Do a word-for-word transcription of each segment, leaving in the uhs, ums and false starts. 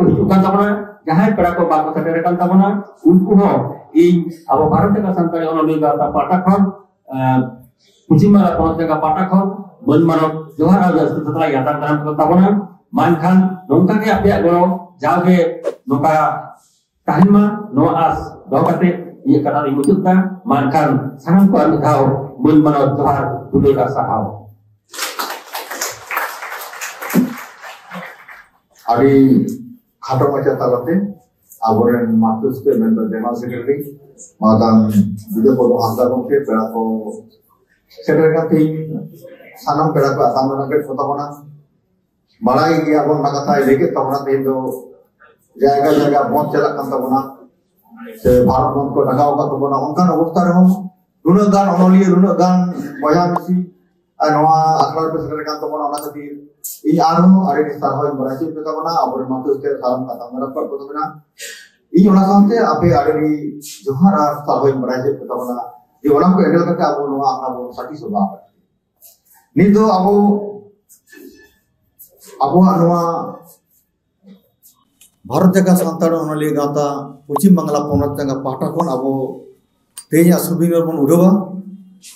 ᱦᱤᱡᱩᱜ ᱠᱟᱱ ᱛᱟᱵᱚᱱᱟ, ᱡᱟᱦᱟᱸᱭ ᱯᱮᱲᱟ ᱠᱚ ᱵᱟᱠᱚ ᱥᱮᱴᱮᱨ ᱟᱠᱟᱱ ᱛᱟᱵᱚᱱᱟ, ᱩᱱᱠᱩ ᱦᱚᱸ ᱤᱧ ᱟᱵᱚ ᱵᱷᱟᱨᱚᱛ ᱡᱟᱠᱟᱛ ᱥᱟᱱᱛᱟᱲᱤ ᱚᱱᱚᱞᱤᱭᱟᱹ ᱜᱟᱶᱛᱟ ᱯᱟᱦᱴᱟ ᱠᱷᱚᱱ, ᱮᱸ, ᱯᱚᱪᱷᱤᱢ ᱵᱟᱝᱞᱟ ᱯᱚᱱᱚᱛ ᱡᱟᱭᱜᱟ ᱯᱟᱦᱴᱟ ᱠᱷᱚᱱ ᱢᱟᱹᱱ ᱢᱟᱱᱚᱛ ᱡᱚᱦᱟᱨ ᱟᱨ ᱥᱟᱹᱛ ᱥᱟᱯᱲᱟᱣ ᱭᱟᱛᱟᱝ ᱫᱟᱨᱟᱢ ᱠᱚ ᱛᱟᱵᱚᱱᱟ᱾ ᱢᱮᱱᱠᱷᱟᱱ ᱱᱚᱝᱠᱟ ᱜᱮ ᱟᱯᱮᱭᱟᱜ ᱜᱚᱲᱚ ᱡᱟᱣᱜᱮ ᱱᱚᱝᱠᱟ ᱛᱟᱦᱮᱱ ᱢᱟ, ᱱᱚᱣᱟ ᱟᱥ ᱫᱚᱦᱚ ᱠᱟᱛᱮ ᱤᱧᱟᱹᱜ ᱠᱟᱛᱷᱟ ᱫᱚᱧ ᱢᱩᱪᱟᱹᱫ ᱮᱫᱟ᱾ ᱢᱮᱱᱠᱷᱟᱱ ᱥᱟᱱᱟᱢ ᱠᱚ ᱟᱨ ᱢᱤᱫ ᱫᱷᱟᱣ ᱢᱟᱹᱱ ᱢᱟᱱᱚᱛ ᱡᱚᱦᱟᱨ, ᱫᱩᱞᱟᱹᱲ ᱟᱨ ᱥᱟᱨᱦᱟᱣ᱾ ᱟᱹᱰᱤ ᱠᱷᱟᱴᱚ ᱢᱟᱪᱷᱟ ᱛᱟᱞᱟᱛᱮ ᱟᱵᱚᱨᱮᱱ ᱢᱟᱨᱛᱚᱥᱠᱮ ᱢᱮᱱᱫᱚ ᱡᱮᱱᱟᱨᱮᱞ ᱥᱮᱠᱨᱮᱴᱟᱨᱤ ᱢᱟᱫᱟᱢ ᱵᱤᱫᱽᱭᱟᱯᱚᱫᱚ ᱦᱟᱸᱥᱫᱟ ᱜᱚᱢᱠᱮ, ᱯᱮᱲᱟ ᱠᱚ ᱥᱮᱴᱮᱨ ᱟᱠᱟᱱ ᱛᱤᱧ, ᱥᱟᱱᱟᱢ ᱯᱮᱲᱟ ᱠᱚ ᱟᱥᱟᱢ ᱨᱮᱱᱟᱜ ᱠᱚ ᱛᱟᱵᱚᱱᱟ᱾ ᱵᱟᱲᱟᱭ ᱜᱮᱭᱟ ᱵᱚᱱ, ᱚᱱᱟ ᱠᱟᱛᱷᱟᱭ ᱞᱟᱹᱭ ᱠᱮᱫ ᱛᱟᱵᱚᱱᱟ, ᱛᱮᱦᱮᱧ ᱫᱚ ᱡᱟᱭᱜᱟ ᱡᱟᱭᱜᱟ ᱵᱚᱱᱫ ᱪᱟᱞᱟᱜ ᱠᱟᱱ ᱛᱟᱵᱚᱱᱟ, ᱥᱮ ᱵᱷᱟᱨᱚᱛ ᱵᱚᱱᱫ ᱠᱚ ᱰᱟᱠᱟᱣ ᱟᱠᱟᱫ ᱛᱟᱵᱚᱱᱟ᱾ ᱚᱱᱠᱟᱱ ᱚᱵᱚᱥᱛᱟ ᱨᱮᱦᱚᱸ ᱱᱩᱱᱟᱹᱜ ᱜᱟᱱ ᱚᱱᱚᱞᱤᱭᱟᱹ, ᱱᱩᱱᱟᱹᱜ ᱜᱟᱱ ᱵᱚᱭᱦᱟ ᱢᱤᱥᱤ ᱟᱨ ᱱᱚᱣᱟ ᱟᱠᱷᱲᱟ ᱨᱮᱯᱮ ᱥᱮᱴᱮᱨ ᱟᱠᱟᱱ ᱛᱟᱵᱚᱱᱟ, ᱚᱱᱟ ᱠᱷᱟᱹᱛᱤᱨ ᱤᱧ ᱟᱨᱦᱚᱸ ᱟᱹᱰᱤ ᱟᱹᱰᱤ ᱥᱟᱨᱦᱟᱣ ᱤᱧ ᱵᱟᱲᱟᱭ ᱦᱚᱪᱚᱭᱮᱫ ᱯᱮ ᱛᱟᱵᱚᱱᱟ᱾ ᱟᱵᱚᱨᱮᱱ ᱢᱟᱹᱛᱩ ᱥᱮ ᱥᱟᱱᱟᱢ ᱠᱟᱛᱷᱟ ᱢᱮᱱᱟᱜ ᱠᱚᱣᱟ ᱠᱚ ᱛᱟᱵᱚᱱᱟ᱾ ᱤᱧ ᱚᱱᱟ ᱥᱟᱶᱛᱮ ᱟᱯᱮ ᱟᱹᱰᱤ ᱟᱹᱰᱤ ᱡᱚᱦᱟᱨ ᱟᱨ ᱥᱟᱨᱦᱟᱣ ᱤᱧ ᱵᱟᱲᱟᱭ ᱦᱚᱪᱚᱭᱮᱫ ᱯᱮ ᱛᱟᱵᱚᱱᱟ ᱡᱮ ᱚᱱᱟ ᱠᱚ ᱮᱱᱮᱞ ᱠᱟᱛᱮ ᱟᱵᱚ ᱱᱚᱣᱟ ᱟᱠᱷᱲᱟ ᱵᱚᱱ ᱥᱟᱹᱠᱷᱤ ᱥᱚᱵᱷᱟ ᱟᱠᱟᱫᱟ᱾ ᱱᱤᱛ ᱫᱚ ᱟᱵᱚ ᱟᱵᱚᱣᱟᱜ ᱱᱚᱣᱟ ᱵᱷᱟᱨᱚᱛ ᱡᱟᱠᱟᱛ ᱥᱟᱱᱛᱟᱲ ᱚᱱᱚᱞᱤᱭᱟᱹ ᱜᱟᱶᱛᱟ ᱯᱚᱪᱷᱤᱢ ᱵᱟᱝᱞᱟ ᱯᱚᱱᱚᱛ ᱡᱟᱸᱜᱟ ᱯᱟᱦᱴᱟ ᱠᱷᱚᱱ ᱟᱵᱚ ᱛᱮᱦᱮᱧᱟᱜ ᱥᱩᱵᱤᱱᱤᱭᱚᱨ ᱵᱚᱱ ᱩᱰᱷᱟᱹᱣᱟ᱾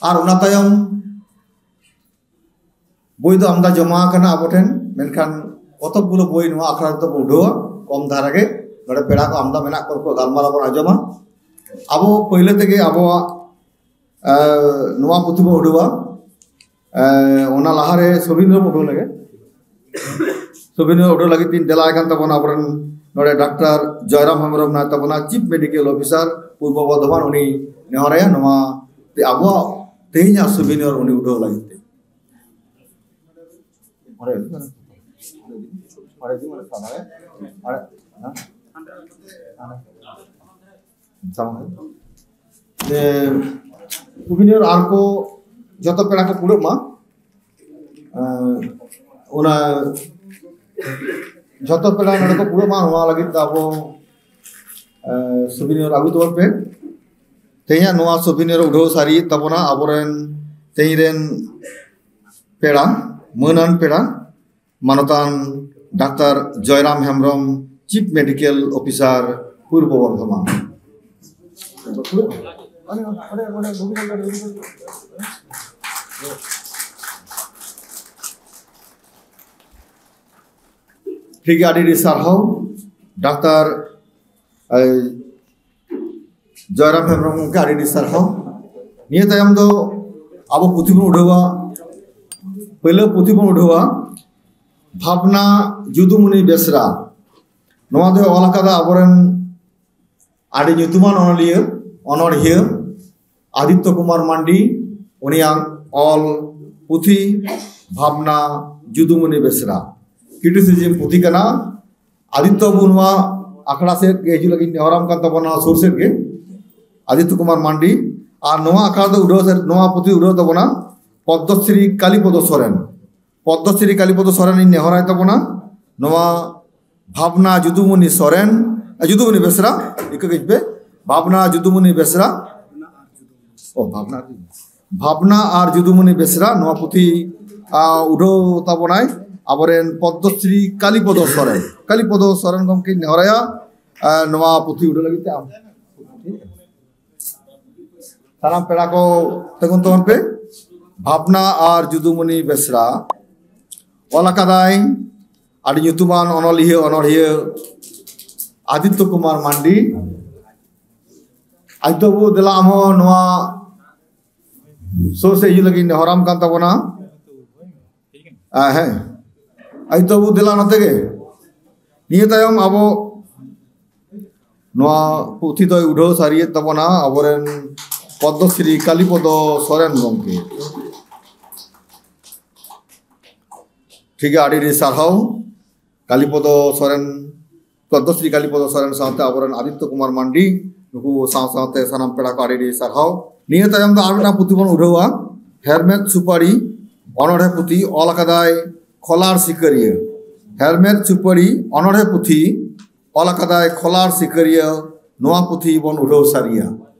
ᱟᱨ ᱚᱱᱟ ᱛᱟᱭᱚᱢ ᱵᱳᱭ ᱫᱚ ᱟᱢᱫᱟ ᱡᱚᱢᱟ ᱟᱠᱟᱱᱟ ᱟᱵᱚ ᱴᱷᱮᱱ, ᱢᱮᱱᱠᱷᱟᱱ ᱠᱚᱛᱚᱠ ᱜᱩᱞᱳ ᱵᱳᱭ ᱱᱚᱣᱟ ᱟᱠᱷᱲᱟ ᱨᱮᱫᱚ ᱵᱚ ᱩᱰᱷᱟᱹᱣᱟ, ᱠᱚᱢ ᱫᱷᱟᱨᱟ ᱜᱮ᱾ ᱱᱚᱰᱮ ᱯᱮᱲᱟ ᱠᱚ ᱟᱢᱫᱟ ᱢᱮᱱᱟᱜ ᱠᱚᱣᱟ, ᱩᱱᱠᱩᱣᱟᱜ ᱜᱟᱞᱢᱟᱨᱟᱣ ᱵᱚᱱ ᱟᱸᱡᱚᱢᱟ᱾ ᱟᱵᱚ ᱯᱳᱭᱞᱳ ᱛᱮᱜᱮ ᱟᱵᱚᱣᱟᱜ, ᱮ, ᱱᱚᱣᱟ ᱯᱩᱛᱷᱤ ᱵᱚᱱ ᱩᱰᱷᱟᱹᱣᱟ᱾ ᱮ, ᱚᱱᱟ ᱞᱟᱦᱟᱨᱮ ᱥᱚᱵᱤᱱ ᱵᱚᱱ ᱩᱰᱷᱟᱹᱣ ᱞᱮᱜᱮ᱾ ᱥᱚᱵᱤᱱ ᱩᱰᱷᱟᱹᱣ ᱞᱟᱹᱜᱤᱫ ᱛᱤᱧ ᱫᱮᱞᱟ ᱟᱠᱟᱱ ᱛᱟᱵᱚᱱᱟ ᱟᱵᱚᱨᱮᱱ ᱱᱚᱰᱮ ᱰᱟᱠᱛᱟᱨ ᱡᱚᱭᱨᱟᱢ ᱦᱮᱢᱵᱨᱚᱢ ᱢᱮᱱᱟᱭ ᱛᱟᱵᱚᱱᱟ, chip medical officer Purba Bardhaman, ᱩᱱᱤ ᱱᱮᱦᱚᱨᱟᱭᱟ ᱱᱚᱣᱟ ᱛᱮ ᱟᱵᱚᱣᱟᱜ ᱛᱮᱦᱮᱧᱟᱜ ᱥᱚᱵᱤᱱᱤᱭᱚᱨ ᱩᱱᱤ ᱩᱰᱷᱟᱹᱣ ᱞᱟᱹᱜᱤᱫ ᱛᱮ᱾ ᱡᱮ ᱥᱩᱵᱤᱱᱤᱭᱚᱨ ᱟᱨ ᱠᱚ ᱡᱚᱛᱚ ᱯᱮᱲᱟ ᱠᱚ ᱠᱩᱲᱟᱹᱜ ᱢᱟ᱾ ᱮᱸ, ᱚᱱᱟ ᱡᱚᱛᱚ ᱯᱮᱲᱟ ᱱᱚᱰᱮ ᱠᱚ ᱠᱩᱲᱟᱹᱜ ᱢᱟ, ᱱᱚᱣᱟ ᱞᱟᱹᱜᱤᱫ ᱛᱮ ᱟᱵᱚ, ᱮᱸ, ᱥᱩᱵᱤᱱᱤᱭᱚᱨ ᱟᱹᱜᱩ ᱛᱟᱵᱚᱱ ᱯᱮ᱾ ᱛᱮᱦᱮᱧᱟᱜ ᱱᱚᱣᱟ ᱥᱩᱵᱤᱱᱤᱭᱚᱨ ᱩᱰᱷᱟᱹᱣ ᱥᱟᱹᱨᱤᱭᱮᱫ ᱛᱟᱵᱚᱱᱟ ᱟᱵᱚᱨᱮᱱ ᱛᱮᱦᱮᱧ ᱨᱮᱱ ᱯᱮᱲᱟ, ᱢᱟᱹᱱᱟᱱ ᱯᱮᱲᱟ, ᱢᱟᱱᱚᱛᱟᱱ doctor Joyram Hembrom, Chief Medical Officer, Purba Bardhaman. ᱴᱷᱤᱠ ᱜᱮᱭᱟ, ᱟᱹᱰᱤ ᱟᱹᱰᱤ ᱥᱟᱨᱦᱟᱣ ᱰᱟᱠᱛᱟᱨ ᱡᱚᱭᱨᱟᱢ ᱦᱮᱢᱵᱨᱚᱢ ᱜᱚᱢᱠᱮ, ᱟᱹᱰᱤ ᱟᱹᱰᱤ ᱥᱟᱨᱦᱟᱣ᱾ ᱱᱤᱭᱟᱹ ᱛᱟᱭᱚᱢ ᱫᱚ ᱟᱵᱚ ᱯᱩᱛᱷᱤ ᱵᱚᱱ ᱩᱰᱷᱟᱹᱣᱟ᱾ ᱯᱳᱭᱞᱳ ᱯᱩᱛᱷᱤ ᱵᱚᱱ ᱩᱰᱷᱟᱹᱣᱟ ᱵᱷᱟᱵᱽᱱᱟ ᱡᱩᱫᱩᱢᱩᱱᱤ ᱵᱮᱥᱨᱟ᱾ ᱱᱚᱣᱟ ᱫᱚᱭ ᱚᱞ ᱟᱠᱟᱫᱟ ᱟᱵᱚᱨᱮᱱ ᱟᱹᱰᱤ ᱧᱩᱛᱩᱢᱟᱱ ᱚᱱᱚᱞᱤᱭᱟᱹ, ᱚᱱᱚᱬᱦᱤᱭᱟᱹ ᱟᱫᱤᱛᱛᱚ ᱠᱩᱢᱟᱨ ᱢᱟᱱᱰᱤ᱾ ᱩᱱᱤᱭᱟᱜ ᱚᱞ ᱯᱩᱛᱷᱤ ᱵᱷᱟᱵᱽᱱᱟ ᱡᱩᱫᱩᱢᱩᱱᱤ ᱵᱮᱥᱨᱟ, ᱠᱨᱤᱴᱤᱥᱤᱡᱤᱢ ᱯᱩᱛᱷᱤ ᱠᱟᱱᱟ᱾ ᱟᱫᱤᱛᱛᱚ ᱵᱟᱹᱵᱩ ᱱᱚᱣᱟ ᱟᱠᱷᱲᱟ ᱥᱮᱫ ᱜᱮ ᱦᱤᱡᱩᱜ ᱞᱟᱹᱜᱤᱫ ᱱᱮᱦᱚᱨᱟᱢ ᱠᱟᱱ ᱛᱟᱵᱚᱱᱟ, ᱥᱩᱨ ᱥᱮᱫ ᱜᱮ᱾ ᱟᱫᱤᱛᱛᱚ ᱠᱩᱢᱟᱨ ᱢᱟᱱᱰᱤ᱾ ᱟᱨ ᱱᱚᱣᱟ ᱟᱠᱷᱲᱟ ᱫᱚ ᱩᱰᱷᱟᱹᱣ ᱥᱮ-, ᱱᱚᱣᱟ ᱯᱩᱛᱷᱤ ᱩᱰᱷᱟᱹᱣ ᱛᱟᱵᱚᱱᱟ ᱯᱚᱫᱽᱫᱚᱥᱨᱤ ᱠᱟᱞᱤᱯᱚᱫᱚ ᱥᱚᱨᱮᱱ᱾ ᱯᱚᱫᱽᱫᱚᱥᱨᱤ ᱠᱟᱞᱤᱯᱚᱫᱚ ᱥᱚᱨᱮᱱ ᱤᱧ ᱱᱮᱦᱚᱨᱟᱭ ᱛᱟᱵᱚᱱᱟ ᱱᱚᱣᱟ ᱵᱷᱟᱵᱽᱱᱟ ᱡᱩᱫᱩᱢᱩᱱᱤ ᱥᱚᱨᱮᱱ, ᱡᱩᱫᱩᱢᱩᱱᱤ ᱵᱮᱥᱨᱟ, ᱤᱠᱟᱹ ᱠᱟᱹᱧ ᱯᱮ, ᱵᱷᱟᱵᱽᱱᱟ ᱡᱩᱫᱩᱢᱩᱱᱤ ᱵᱮᱥᱨᱟ, ᱚ, ᱵᱷᱟᱵᱽᱱᱟ, ᱵᱷᱟᱵᱽᱱᱟ ᱟᱨ ᱡᱩᱫᱩᱢᱩᱱᱤ ᱵᱮᱥᱨᱟ, ᱱᱚᱣᱟ ᱯᱩᱛᱷᱤ, ᱟ, ᱩᱰᱷᱟᱹᱣ ᱛᱟᱵᱚᱱᱟᱭ ᱟᱵᱚᱨᱮᱱ ᱯᱚᱫᱽᱫᱚᱥᱨᱤ ᱠᱟᱞᱤᱯᱚᱫᱚ ᱥᱚᱨᱮᱱ᱾ ᱠᱟᱞᱤᱯᱚᱫᱚ ᱥᱚᱨᱮᱱ ᱜᱚᱢᱠᱮᱧ ᱱᱮᱦᱚᱨᱟᱭᱟ, ᱟ, ᱱᱚᱣᱟ ᱯᱩᱛᱷᱤ ᱩᱰᱷᱟᱹᱣ ᱞᱟᱹᱜᱤᱫ ᱛᱮ ᱟᱢ᱾ ᱥᱟᱱᱟᱢ ᱯᱮᱲᱟ ᱠᱚ ᱛᱤᱸᱜᱩᱱ ᱛᱟᱵᱚᱱ ᱯᱮ᱾ ᱵᱷᱟᱵᱽᱱᱟ ᱟᱨ ᱡᱩᱫᱩᱢᱩᱱᱤ ᱵᱮᱥᱨᱟ ᱚᱞ ᱟᱠᱟᱫᱟᱭ ᱟᱹᱰᱤ ᱧᱩᱛᱩᱢᱟᱱ ᱚᱱᱚᱞᱤᱭᱟᱹ, ᱚᱱᱚᱬᱦᱤᱭᱟᱹ ᱟᱫᱤᱛᱛᱚ ᱠᱩᱢᱟᱨ ᱢᱟᱱᱰᱤ᱾ ᱟᱫᱤᱛᱛᱚ ᱵᱟᱹᱵᱩ, ᱫᱮᱞᱟ ᱟᱢ ᱦᱚᱸ ᱱᱚᱣᱟ ᱥᱩᱨ ᱥᱮᱫ ᱦᱤᱡᱩᱜ ᱞᱟᱹᱜᱤᱫ ᱱᱮᱦᱚᱨᱟᱢ ᱠᱟᱱ ᱛᱟᱵᱚᱱᱟ᱾ ᱟ, ᱦᱮᱸ, ᱟᱫᱤᱛᱛᱚ ᱵᱟᱹᱵᱩ, ᱫᱮᱞᱟ ᱱᱚᱛᱮ ᱜᱮ᱾ ᱱᱤᱭᱟᱹ ᱛᱟᱭᱚᱢ ᱟᱵᱚ ᱱᱚᱣᱟ ᱯᱩᱛᱷᱤ ᱫᱚᱭ ᱩᱰᱷᱟᱹᱣ ᱥᱟᱹᱨᱤᱭᱮᱫ ᱛᱟᱵᱚᱱᱟ ᱟᱵᱚᱨᱮᱱ ᱯᱚᱫᱽᱫᱚᱥᱨᱤ ᱠᱟᱞᱤᱯᱚᱫᱚ ᱥᱚᱨᱮᱱ ᱜᱚᱢᱠᱮ᱾ ᱴᱷᱤᱠ ᱜᱮᱭᱟ, ᱟᱹᱰᱤ ᱟᱹᱰᱤ ᱥᱟᱨᱦᱟᱣ᱾ ᱠᱟᱞᱤᱯᱚᱫᱚ ᱥᱚᱨᱮᱱ, ᱯᱚᱫᱽᱫᱚᱥᱨᱤ ᱠᱟᱞᱤᱯᱚᱫᱚ ᱥᱚᱨᱮᱱ ᱥᱟᱶᱛᱮ ᱟᱵᱚᱨᱮᱱ ᱟᱫᱤᱛᱛᱚ ᱠᱩᱢᱟᱨ ᱢᱟᱱᱰᱤ, ᱱᱩᱠᱩ ᱥᱟᱶ ᱥᱟᱶᱛᱮ ᱥᱟᱱᱟᱢ ᱯᱮᱲᱟ ᱠᱚ ᱟᱹᱰᱤ ᱟᱹᱰᱤ ᱥᱟᱨᱦᱟᱣ᱾ ᱱᱤᱭᱟᱹ ᱛᱟᱭᱚᱢ ᱫᱚ ᱟᱨ ᱢᱤᱫᱴᱟᱝ ᱯᱩᱛᱷᱤ ᱵᱚᱱ ᱩᱰᱷᱟᱹᱣᱟ, ᱦᱮᱨᱢᱮᱫ ᱥᱩᱯᱟᱹᱲᱤ ᱚᱱᱚᱬᱦᱮ ᱯᱩᱛᱷᱤ, ᱚᱞ ᱟᱠᱟᱫᱟᱭ ᱠᱷᱚᱞᱟᱲ ᱥᱤᱠᱟᱹᱨᱤᱭᱟᱹ᱾ ᱦᱮᱨᱢᱮᱫ ᱥᱩᱯᱟᱹᱲᱤ ᱚᱱᱚᱬᱦᱮ ᱯᱩᱛᱷᱤ ᱚᱞ ᱟᱠᱟᱫᱟᱭ ᱠᱷᱚᱞᱟᱲ ᱥᱤᱠᱟᱹᱨᱤᱭᱟᱹ᱾ ᱱᱚᱣᱟ ᱯᱩᱛᱷᱤ ᱵᱚᱱ ᱩᱰᱷᱟᱹᱣ ᱥᱟᱹᱨᱤᱭᱟ᱾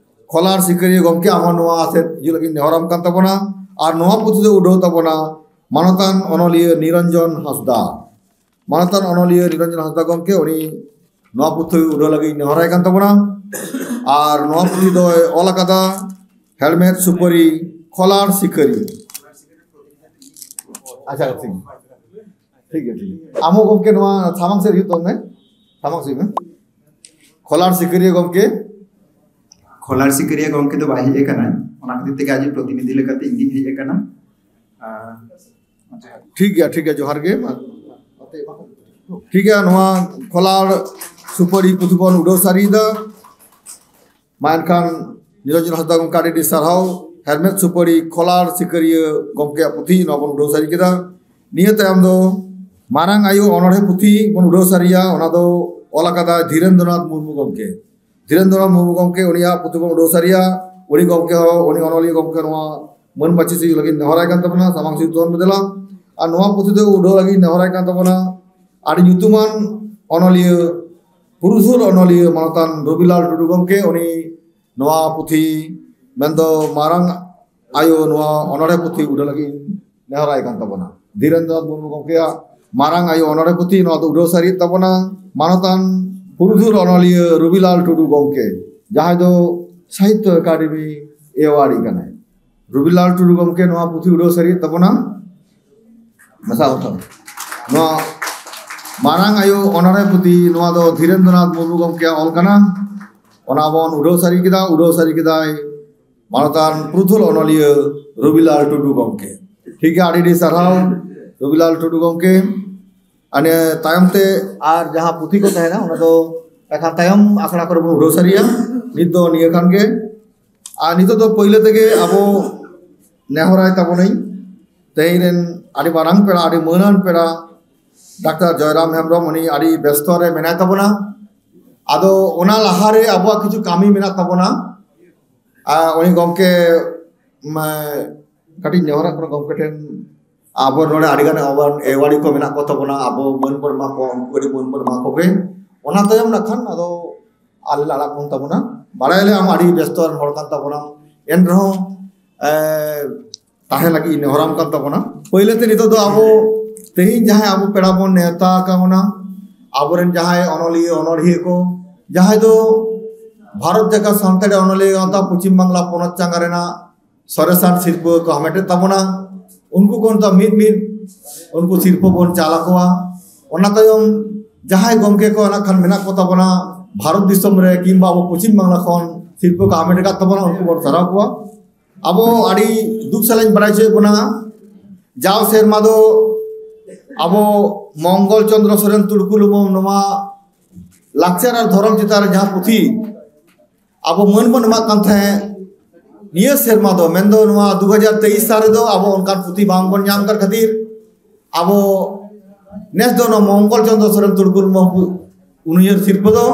ᱠᱷᱚᱞᱟᱲ ᱥᱤᱠᱟᱹᱨᱤᱭᱟᱹ ᱜᱚᱢᱠᱮ, ᱟᱢ ᱦᱚᱸ ᱱᱚᱣᱟ ᱥᱮᱫ ᱦᱤᱡᱩᱜ ᱞᱟᱹᱜᱤᱫ ᱱᱮᱦᱚᱨᱟᱢ ᱠᱟᱱ ᱛᱟᱵᱚᱱᱟ᱾ ᱟᱨ ᱱᱚᱣᱟ ᱯᱩᱛᱷᱤ ᱫᱚ ᱩᱰᱷᱟᱹᱣ ᱛᱟᱵᱚᱱᱟ ᱢᱟᱱᱚᱛᱟᱱ ᱚᱱᱚᱞᱤᱭᱟᱹ ᱱᱤᱨᱚᱧᱡᱚᱱ ᱦᱟᱸᱥᱫᱟ᱾ ᱢᱟᱱᱚᱛᱟᱱ ᱚᱱᱚᱞᱤᱭᱟᱹ ᱱᱤᱨᱚᱧᱡᱚᱱ ᱦᱟᱸᱥᱫᱟ ᱜᱚᱢᱠᱮ, ᱩᱱᱤ ᱱᱚᱣᱟ ᱯᱩᱛᱷᱤ ᱩᱰᱟᱹᱣ ᱞᱟᱹᱜᱤᱫ ᱱᱮᱦᱚᱨᱟᱭ ᱠᱟᱱ ᱛᱟᱵᱚᱱᱟ᱾ ᱟᱨ ᱱᱚᱣᱟ ᱯᱩᱛᱷᱤ ᱫᱚᱭ ᱚᱞ ᱟᱠᱟᱫᱟ ᱦᱮᱞᱢᱮᱴ ᱥᱩᱯᱟᱹᱨᱤ ᱠᱷᱚᱞᱟᱲ ᱥᱤᱠᱟᱹᱨᱤ᱾ ᱟᱪᱪᱷᱟ, ᱴᱷᱤᱠ᱾ ᱴᱷᱤᱠ ᱜᱮᱭᱟ, ᱴᱷᱤᱠ ᱜᱮᱭᱟ᱾ ᱟᱢ ᱦᱚᱸ ᱜᱚᱢᱠᱮ ᱱᱚᱣᱟ ᱥᱟᱢᱟᱝ ᱥᱮᱫ ᱦᱤᱡᱩᱜ ᱛᱟᱵᱚᱱ ᱢᱮ, ᱥᱟᱢᱟᱝ ᱥᱮᱫ ᱢᱮ᱾ ᱠᱷᱚᱞᱟᱲ ᱥᱤᱠᱟᱹᱨᱤᱭᱟᱹ ᱜᱚᱢᱠᱮ᱾ ᱠᱷᱚᱞᱟᱲ ᱥᱤᱠᱟᱹᱨᱤᱭᱟᱹ ᱜᱚᱢᱠᱮ ᱫᱚ ᱵᱟᱭ ᱦᱮᱡ ᱟᱠᱟᱱᱟ, ᱚᱱᱟ ᱠᱷᱟᱹᱛᱤᱨ ᱛᱮᱜᱮ ᱟᱡ ᱯᱨᱚᱛᱤᱱᱤᱫᱷᱤ ᱞᱮᱠᱟᱛᱮ ᱤᱧ ᱜᱤᱧ ᱦᱮᱡ ᱟᱠᱟᱱᱟ᱾ ᱟᱨ ᱴᱷᱤᱠ ᱜᱮᱭᱟ, ᱴᱷᱤᱠ ᱜᱮᱭᱟ, ᱡᱚᱦᱟᱨ ᱜᱮ᱾ ᱢᱟ᱾ ᱴᱷᱤᱠ ᱜᱮᱭᱟ, ᱱᱚᱣᱟ ᱠᱷᱚᱞᱟᱲ ᱥᱩᱯᱟᱹᱨᱤ ᱯᱩᱛᱷᱤ ᱵᱚᱱ ᱩᱰᱟᱹᱣ ᱥᱟᱹᱨᱤᱭᱮᱫᱟ᱾ ᱢᱟ ᱮᱱᱠᱷᱟᱱ ᱱᱤᱨᱚᱧᱡᱚᱱ ᱦᱟᱸᱥᱫᱟ ᱜᱚᱢᱠᱮ ᱟᱹᱰᱤ ᱟᱹᱰᱤ ᱥᱟᱨᱦᱟᱣ, ᱦᱮᱞᱢᱮᱴ ᱥᱩᱯᱟᱹᱨᱤ ᱠᱷᱚᱞᱟᱲ ᱥᱤᱠᱟᱹᱨᱤᱭᱟᱹ ᱜᱚᱢᱠᱮᱭᱟᱜ ᱯᱩᱛᱷᱤ ᱱᱚᱣᱟ ᱵᱚᱱ ᱩᱰᱟᱹᱣ ᱥᱟᱹᱨᱤ ᱠᱮᱫᱟ᱾ ᱱᱤᱭᱟᱹ ᱛᱟᱭᱚᱢ ᱫᱚ ᱢᱟᱨᱟᱝ ᱟᱭᱳ ᱚᱱᱚᱬᱦᱮ ᱯᱩᱛᱷᱤ ᱵᱚᱱ ᱩᱰᱟᱹᱣ ᱥᱟᱹᱨᱤᱭᱟ, ᱚᱱᱟ ᱫᱚ ᱚᱞ ᱟᱠᱟᱫᱟᱭ ᱫᱷᱤᱨᱮᱱᱫᱨᱚᱱᱟᱛᱷ ᱢᱩᱨᱢᱩ ᱜᱚᱢᱠᱮ᱾ ᱫᱷᱤᱨᱮᱱᱫᱨᱚᱱᱟᱛᱷ ᱢᱩᱨᱢᱩ ᱜᱚᱢᱠᱮ, ᱩᱱᱤᱭᱟᱜ ᱯᱩᱛᱷᱤ ᱵᱚᱱ ᱩᱰᱟᱹᱣ ᱥᱟᱹᱨᱤᱭᱟ᱾ ᱩᱱᱤ ᱜᱚᱢᱠᱮ ᱦᱚᱸ, ᱩᱱᱤ ᱚᱱᱚᱞᱤᱭᱟᱹ ᱜᱚᱢᱠᱮ ᱱᱚᱣᱟ ᱢᱟᱹᱱ ᱢᱟᱹᱪᱤ ᱥᱤᱫ ᱞᱟᱹᱜᱤᱫ ᱱᱮᱦᱚᱨᱟᱭ ᱠᱟᱱ ᱛᱟᱵᱚᱱᱟ, ᱥᱟᱢᱟᱝ ᱥᱤᱫ ᱛᱟᱵᱚᱱ ᱵᱚᱫᱮᱞᱟ᱾ ᱟᱨ ᱱᱚᱣᱟ ᱯᱩᱛᱷᱤ ᱫᱚ ᱩᱰᱟᱹᱣ ᱞᱟᱹᱜᱤᱫ ᱱᱮᱦᱚᱨᱟᱭ ᱠᱟᱱ ᱛᱟᱵᱚᱱᱟ ᱟᱹᱰᱤ ᱧᱩᱛᱩᱢᱟᱱ ᱚᱱᱚᱞᱤᱭᱟᱹ, ᱯᱩᱨᱩᱥᱩᱞ ᱚᱱᱚᱞᱤᱭᱟᱹ ᱢᱟᱱᱚᱛᱟᱱ ᱨᱚᱵᱤᱞᱟᱞ ᱴᱩᱰᱩ ᱜᱚᱢᱠᱮ᱾ ᱩᱱᱤ ᱱᱚᱣᱟ ᱯᱩᱛᱷᱤ ᱢᱮᱱᱫᱚ ᱢᱟᱨᱟᱝ ᱟᱭᱳ ᱱᱚᱣᱟ ᱚᱱᱚᱬᱦᱮ ᱯᱩᱛᱷᱤ ᱩᱰᱟᱹᱣ ᱞᱟᱹᱜᱤᱫ ᱱᱮᱦᱚᱨᱟᱭ ᱠᱟᱱ ᱛᱟᱵᱚᱱᱟ᱾ ᱫᱷᱤᱨᱮᱱᱫᱨᱚ ᱢᱩᱨᱢᱩ ᱜᱚᱢᱠᱮᱭᱟᱜ ᱢᱟᱨᱟᱝ ᱟᱭᱳ ᱚᱱᱚᱬᱦᱮ ᱯᱩᱛᱷᱤ ᱱᱚᱣᱟ ᱫᱚ ᱩᱰᱟᱹᱣ ᱥᱟᱹᱨᱤᱭᱮᱫ ᱛᱟᱵᱚᱱᱟ ᱢᱟᱱᱚᱛᱟᱱ ᱯᱩᱨᱩᱫᱷᱩᱞ ᱚᱱᱚᱞᱤᱭᱟᱹ ᱨᱚᱵᱤᱞᱟᱞ ᱴᱩᱰᱩ ᱜᱚᱢᱠᱮ, ᱡᱟᱦᱟᱸᱭ ᱫᱚ ᱥᱟᱦᱤᱛᱛᱚ ᱮᱠᱟᱰᱮᱢᱤ ᱮᱣᱟᱨᱰ ᱠᱟᱱᱟᱭ᱾ ᱨᱚᱵᱤᱞᱟᱞ ᱴᱩᱰᱩ ᱜᱚᱢᱠᱮ ᱱᱚᱣᱟ ᱯᱩᱛᱷᱤ ᱩᱰᱟᱹᱣ ᱥᱟᱹᱨᱤᱭᱮᱫ ᱛᱟᱵᱚᱱᱟ᱾ ᱢᱮᱥᱟ ᱦᱚᱸ ᱛᱟᱵᱚᱱ᱾ ᱱᱚᱣᱟ ᱢᱟᱨᱟᱝ ᱟᱭᱳ ᱚᱱᱚᱬᱦᱮ ᱯᱩᱛᱷᱤ, ᱱᱚᱣᱟ ᱫᱚ ᱫᱷᱤᱨᱮᱱᱫᱨᱚᱱᱟᱛᱷ ᱢᱩᱨᱢᱩ ᱜᱚᱢᱠᱮᱭᱟᱜ ᱚᱞ ᱠᱟᱱᱟ᱾ ᱚᱱᱟ ᱵᱚᱱ ᱩᱰᱟᱹᱣ ᱥᱟᱹᱨᱤ ᱠᱮᱫᱟ, ᱩᱰᱟᱹᱣ ᱥᱟᱹᱨᱤ ᱠᱮᱫᱟᱭ ᱢᱟᱱᱚᱛᱟᱱ ᱯᱩᱨᱩᱫᱷᱩᱞ ᱚᱱᱚᱞᱤᱭᱟᱹ ᱨᱚᱵᱤᱞᱟᱞ ᱴᱩᱰᱩ ᱜᱚᱢᱠᱮ᱾ ᱴᱷᱤᱠ ᱜᱮᱭᱟ, ᱟᱹᱰᱤ ᱟᱹᱰᱤ ᱥᱟᱨᱦᱟᱣ ᱨᱚᱵᱤᱞᱟᱞ ᱴᱩᱰᱩ ᱜᱚᱢᱠᱮ᱾ ᱟᱨ ᱱᱤᱭᱟᱹ ᱛᱟᱭᱚᱢ ᱛᱮ ᱟᱨ ᱡᱟᱦᱟᱸ ᱯᱩᱛᱷᱤ ᱠᱚ ᱛᱟᱦᱮᱱᱟ, ᱚᱱᱟ ᱫᱚ ᱮᱠᱷᱟᱱ ᱛᱟᱭᱚᱢ ᱟᱠᱷᱲᱟ ᱠᱚᱨᱮ ᱵᱚᱱ ᱩᱰᱟᱹᱣ ᱥᱟᱹᱨᱤᱭᱟ᱾ ᱱᱤᱛ ᱫᱚ ᱱᱤᱭᱟᱹ ᱠᱷᱟᱱ ᱜᱮ᱾ ᱟᱨ ᱱᱤᱛᱚᱜ ᱫᱚ ᱯᱳᱭᱞᱳ ᱛᱮᱜᱮ ᱟᱵᱚ ᱱᱮᱦᱚᱨᱟᱭ ᱛᱟᱵᱚᱱᱟᱹᱧ ᱛᱮᱦᱮᱧ ᱨᱮᱱ ᱟᱹᱰᱤ ᱢᱟᱨᱟᱝ ᱯᱮᱲᱟ, ᱟᱹᱰᱤ ᱢᱟᱹᱱᱟᱱ ᱯᱮᱲᱟ, ᱰᱟᱠᱛᱟᱨ ᱡᱚᱭᱨᱟᱢ ᱦᱮᱢᱵᱨᱚᱢ, ᱩᱱᱤ ᱟᱹᱰᱤ ᱵᱮᱥᱛᱚ ᱨᱮ ᱢᱮᱱᱟᱭ ᱛᱟᱵᱚᱱᱟ᱾ ᱟᱫᱚ ᱚᱱᱟ ᱞᱟᱦᱟᱨᱮ ᱟᱵᱚᱣᱟᱜ ᱠᱤᱪᱷᱩ ᱠᱟᱹᱢᱤ ᱢᱮᱱᱟᱜ ᱛᱟᱵᱚᱱᱟ᱾ ᱟᱨ ᱩᱱᱤ ᱜᱚᱢᱠᱮ, ᱢᱟ, ᱠᱟᱹᱴᱤᱡ ᱱᱮᱦᱚᱨᱟᱜ ᱠᱟᱱᱟ ᱜᱚᱢᱠᱮ ᱴᱷᱮᱱ, ᱟᱵᱚ ᱱᱚᱰᱮ ᱟᱹᱰᱤ ᱜᱟᱱ ᱮᱣᱟᱨᱰ ᱠᱚ ᱢᱮᱱᱟᱜ ᱠᱚ ᱛᱟᱵᱚᱱᱟ, ᱟᱵᱚ ᱢᱟᱹᱱ ᱵᱚᱱ ᱮᱢᱟ ᱠᱚᱣᱟ, ᱩᱱᱠᱩ ᱟᱹᱰᱤ ᱢᱟᱹᱱ ᱵᱚᱱ ᱮᱢᱟ ᱠᱚᱜᱮ᱾ ᱚᱱᱟ ᱛᱟᱭᱚᱢ ᱱᱟᱜ ᱠᱷᱟᱱ ᱟᱫᱚ ᱟᱞᱮ ᱞᱮ ᱟᱲᱟᱜ ᱵᱚᱱ ᱛᱟᱵᱚᱱᱟ᱾ ᱵᱟᱲᱟᱭᱟᱞᱮ ᱟᱢ ᱟᱹᱰᱤ ᱵᱮᱥᱛᱚ ᱨᱮᱱ ᱦᱚᱲ ᱠᱟᱱ ᱛᱟᱵᱚᱱᱟᱢ, ᱮᱱ ᱨᱮᱦᱚᱸ, ᱮ, ᱛᱟᱦᱮᱸ ᱞᱟᱹᱜᱤᱫ ᱤᱧ ᱱᱮᱦᱚᱨᱟᱢ ᱠᱟᱱ ᱛᱟᱵᱚᱱᱟ᱾ ᱯᱳᱭᱞᱳ ᱛᱮ ᱱᱤᱛᱚᱜ ᱫᱚ ᱟᱵᱚ ᱛᱮᱦᱮᱧ ᱡᱟᱦᱟᱸᱭ ᱟᱵᱚ ᱯᱮᱲᱟ ᱵᱚᱱ ᱱᱮᱣᱛᱟ ᱟᱠᱟᱫ ᱵᱚᱱᱟ, ᱟᱵᱚᱨᱮᱱ ᱡᱟᱦᱟᱸᱭ ᱚᱱᱚᱞᱤᱭᱟᱹ ᱚᱱᱚᱲᱦᱤᱭᱟᱹ ᱠᱚ, ᱡᱟᱦᱟᱸᱭ ᱫᱚ ᱵᱷᱟᱨᱚᱛ ᱡᱟᱠᱟᱛ ᱥᱟᱱᱛᱟᱲᱤ ᱚᱱᱚᱞᱤᱭᱟᱹ ᱜᱟᱶᱛᱟ ᱯᱚᱪᱷᱤᱢ ᱵᱟᱝᱞᱟ ᱯᱚᱱᱚᱛ ᱪᱟᱸᱜᱟ ᱨᱮᱱᱟᱜ ᱥᱚᱨᱮᱥᱟᱱ ᱥᱤᱨᱯᱟᱹ ᱠᱚ ᱦᱟᱢᱮᱴᱮᱫ ᱛᱟᱵᱚᱱᱟ, ᱩᱱᱠᱩ ᱠᱚ ᱱᱤᱛᱚᱜ ᱢᱤᱫ ᱢᱤᱫ ᱩᱱᱠᱩ ᱥᱤᱨᱯᱟᱹ ᱵᱚᱱ ᱪᱟᱞ ᱟᱠᱚᱣᱟ᱾ ᱚᱱᱟ ᱛᱟᱭᱚᱢ ᱡᱟᱦᱟᱸᱭ ᱜᱚᱢᱠᱮ ᱠᱚ ᱱᱟᱜ ᱠᱷᱟᱱ ᱢᱮᱱᱟᱜ ᱠᱚ ᱛᱟᱵᱚᱱᱟ ᱵᱷᱟᱨᱚᱛ ᱫᱤᱥᱚᱢ ᱨᱮ ᱠᱤᱝᱵᱟ ᱟᱵᱚ ᱯᱚᱪᱷᱤᱢ ᱵᱟᱝᱞᱟ ᱠᱷᱚᱱ ᱥᱤᱨᱯᱟᱹ ᱠᱚ ᱦᱟᱢᱮᱴ ᱟᱠᱟᱫ ᱛᱟᱵᱚᱱᱟ, ᱩᱱᱠᱩ ᱵᱚᱱ ᱥᱟᱨᱦᱟᱣ ᱠᱚᱣᱟ᱾ ᱟᱵᱚ ᱟᱹᱰᱤ ᱫᱩᱠ ᱥᱟᱞᱟᱜ ᱤᱧ ᱵᱟᱲᱟᱭ ᱦᱚᱪᱚᱭᱮᱫ ᱵᱚᱱᱟ, ᱡᱟᱣ ᱥᱮᱨᱢᱟ ᱫᱚ ᱟᱵᱚ ᱢᱚᱝᱜᱚᱞ ᱪᱚᱸᱫᱽᱨᱚ ᱥᱚᱨᱮᱱ ᱛᱩᱲᱠᱩ ᱞᱩᱢᱟᱹᱢ ᱱᱚᱣᱟ ᱞᱟᱠᱪᱟᱨ ᱟᱨ ᱫᱷᱚᱨᱚᱢ ᱪᱮᱛᱟᱱ ᱨᱮ ᱡᱟᱦᱟᱸ ᱯᱩᱛᱷᱤ ᱟᱵᱚ ᱢᱟᱹᱱ ᱵᱚᱱ ᱮᱢᱟᱜ ᱠᱟᱱ ᱛᱟᱦᱮᱸᱫ, ᱱᱤᱭᱟᱹ ᱥᱮᱨᱢᱟ ᱫᱚ, ᱢᱮᱱᱫᱚ ᱱᱚᱣᱟ ᱫᱩ ᱦᱟᱡᱟᱨ ᱛᱮᱭᱤᱥ ᱥᱟᱞ ᱨᱮᱫᱚ ᱟᱵᱚ ᱚᱱᱠᱟᱱ ᱯᱩᱛᱷᱤ ᱵᱟᱝ ᱵᱚᱱ ᱧᱟᱢ ᱠᱟᱫ ᱠᱷᱟᱹᱛᱤᱨ ᱟᱵᱚ ᱱᱮᱥ ᱫᱚ ᱱᱚᱣᱟ ᱢᱚᱝᱜᱚᱞ ᱪᱚᱸᱫᱽᱨᱚ ᱥᱚᱨᱮᱱ ᱛᱩᱲᱠᱩ ᱞᱩᱢᱟᱹᱢ ᱩᱱᱩᱭᱦᱟᱹᱨ ᱥᱤᱨᱯᱟᱹ ᱫᱚ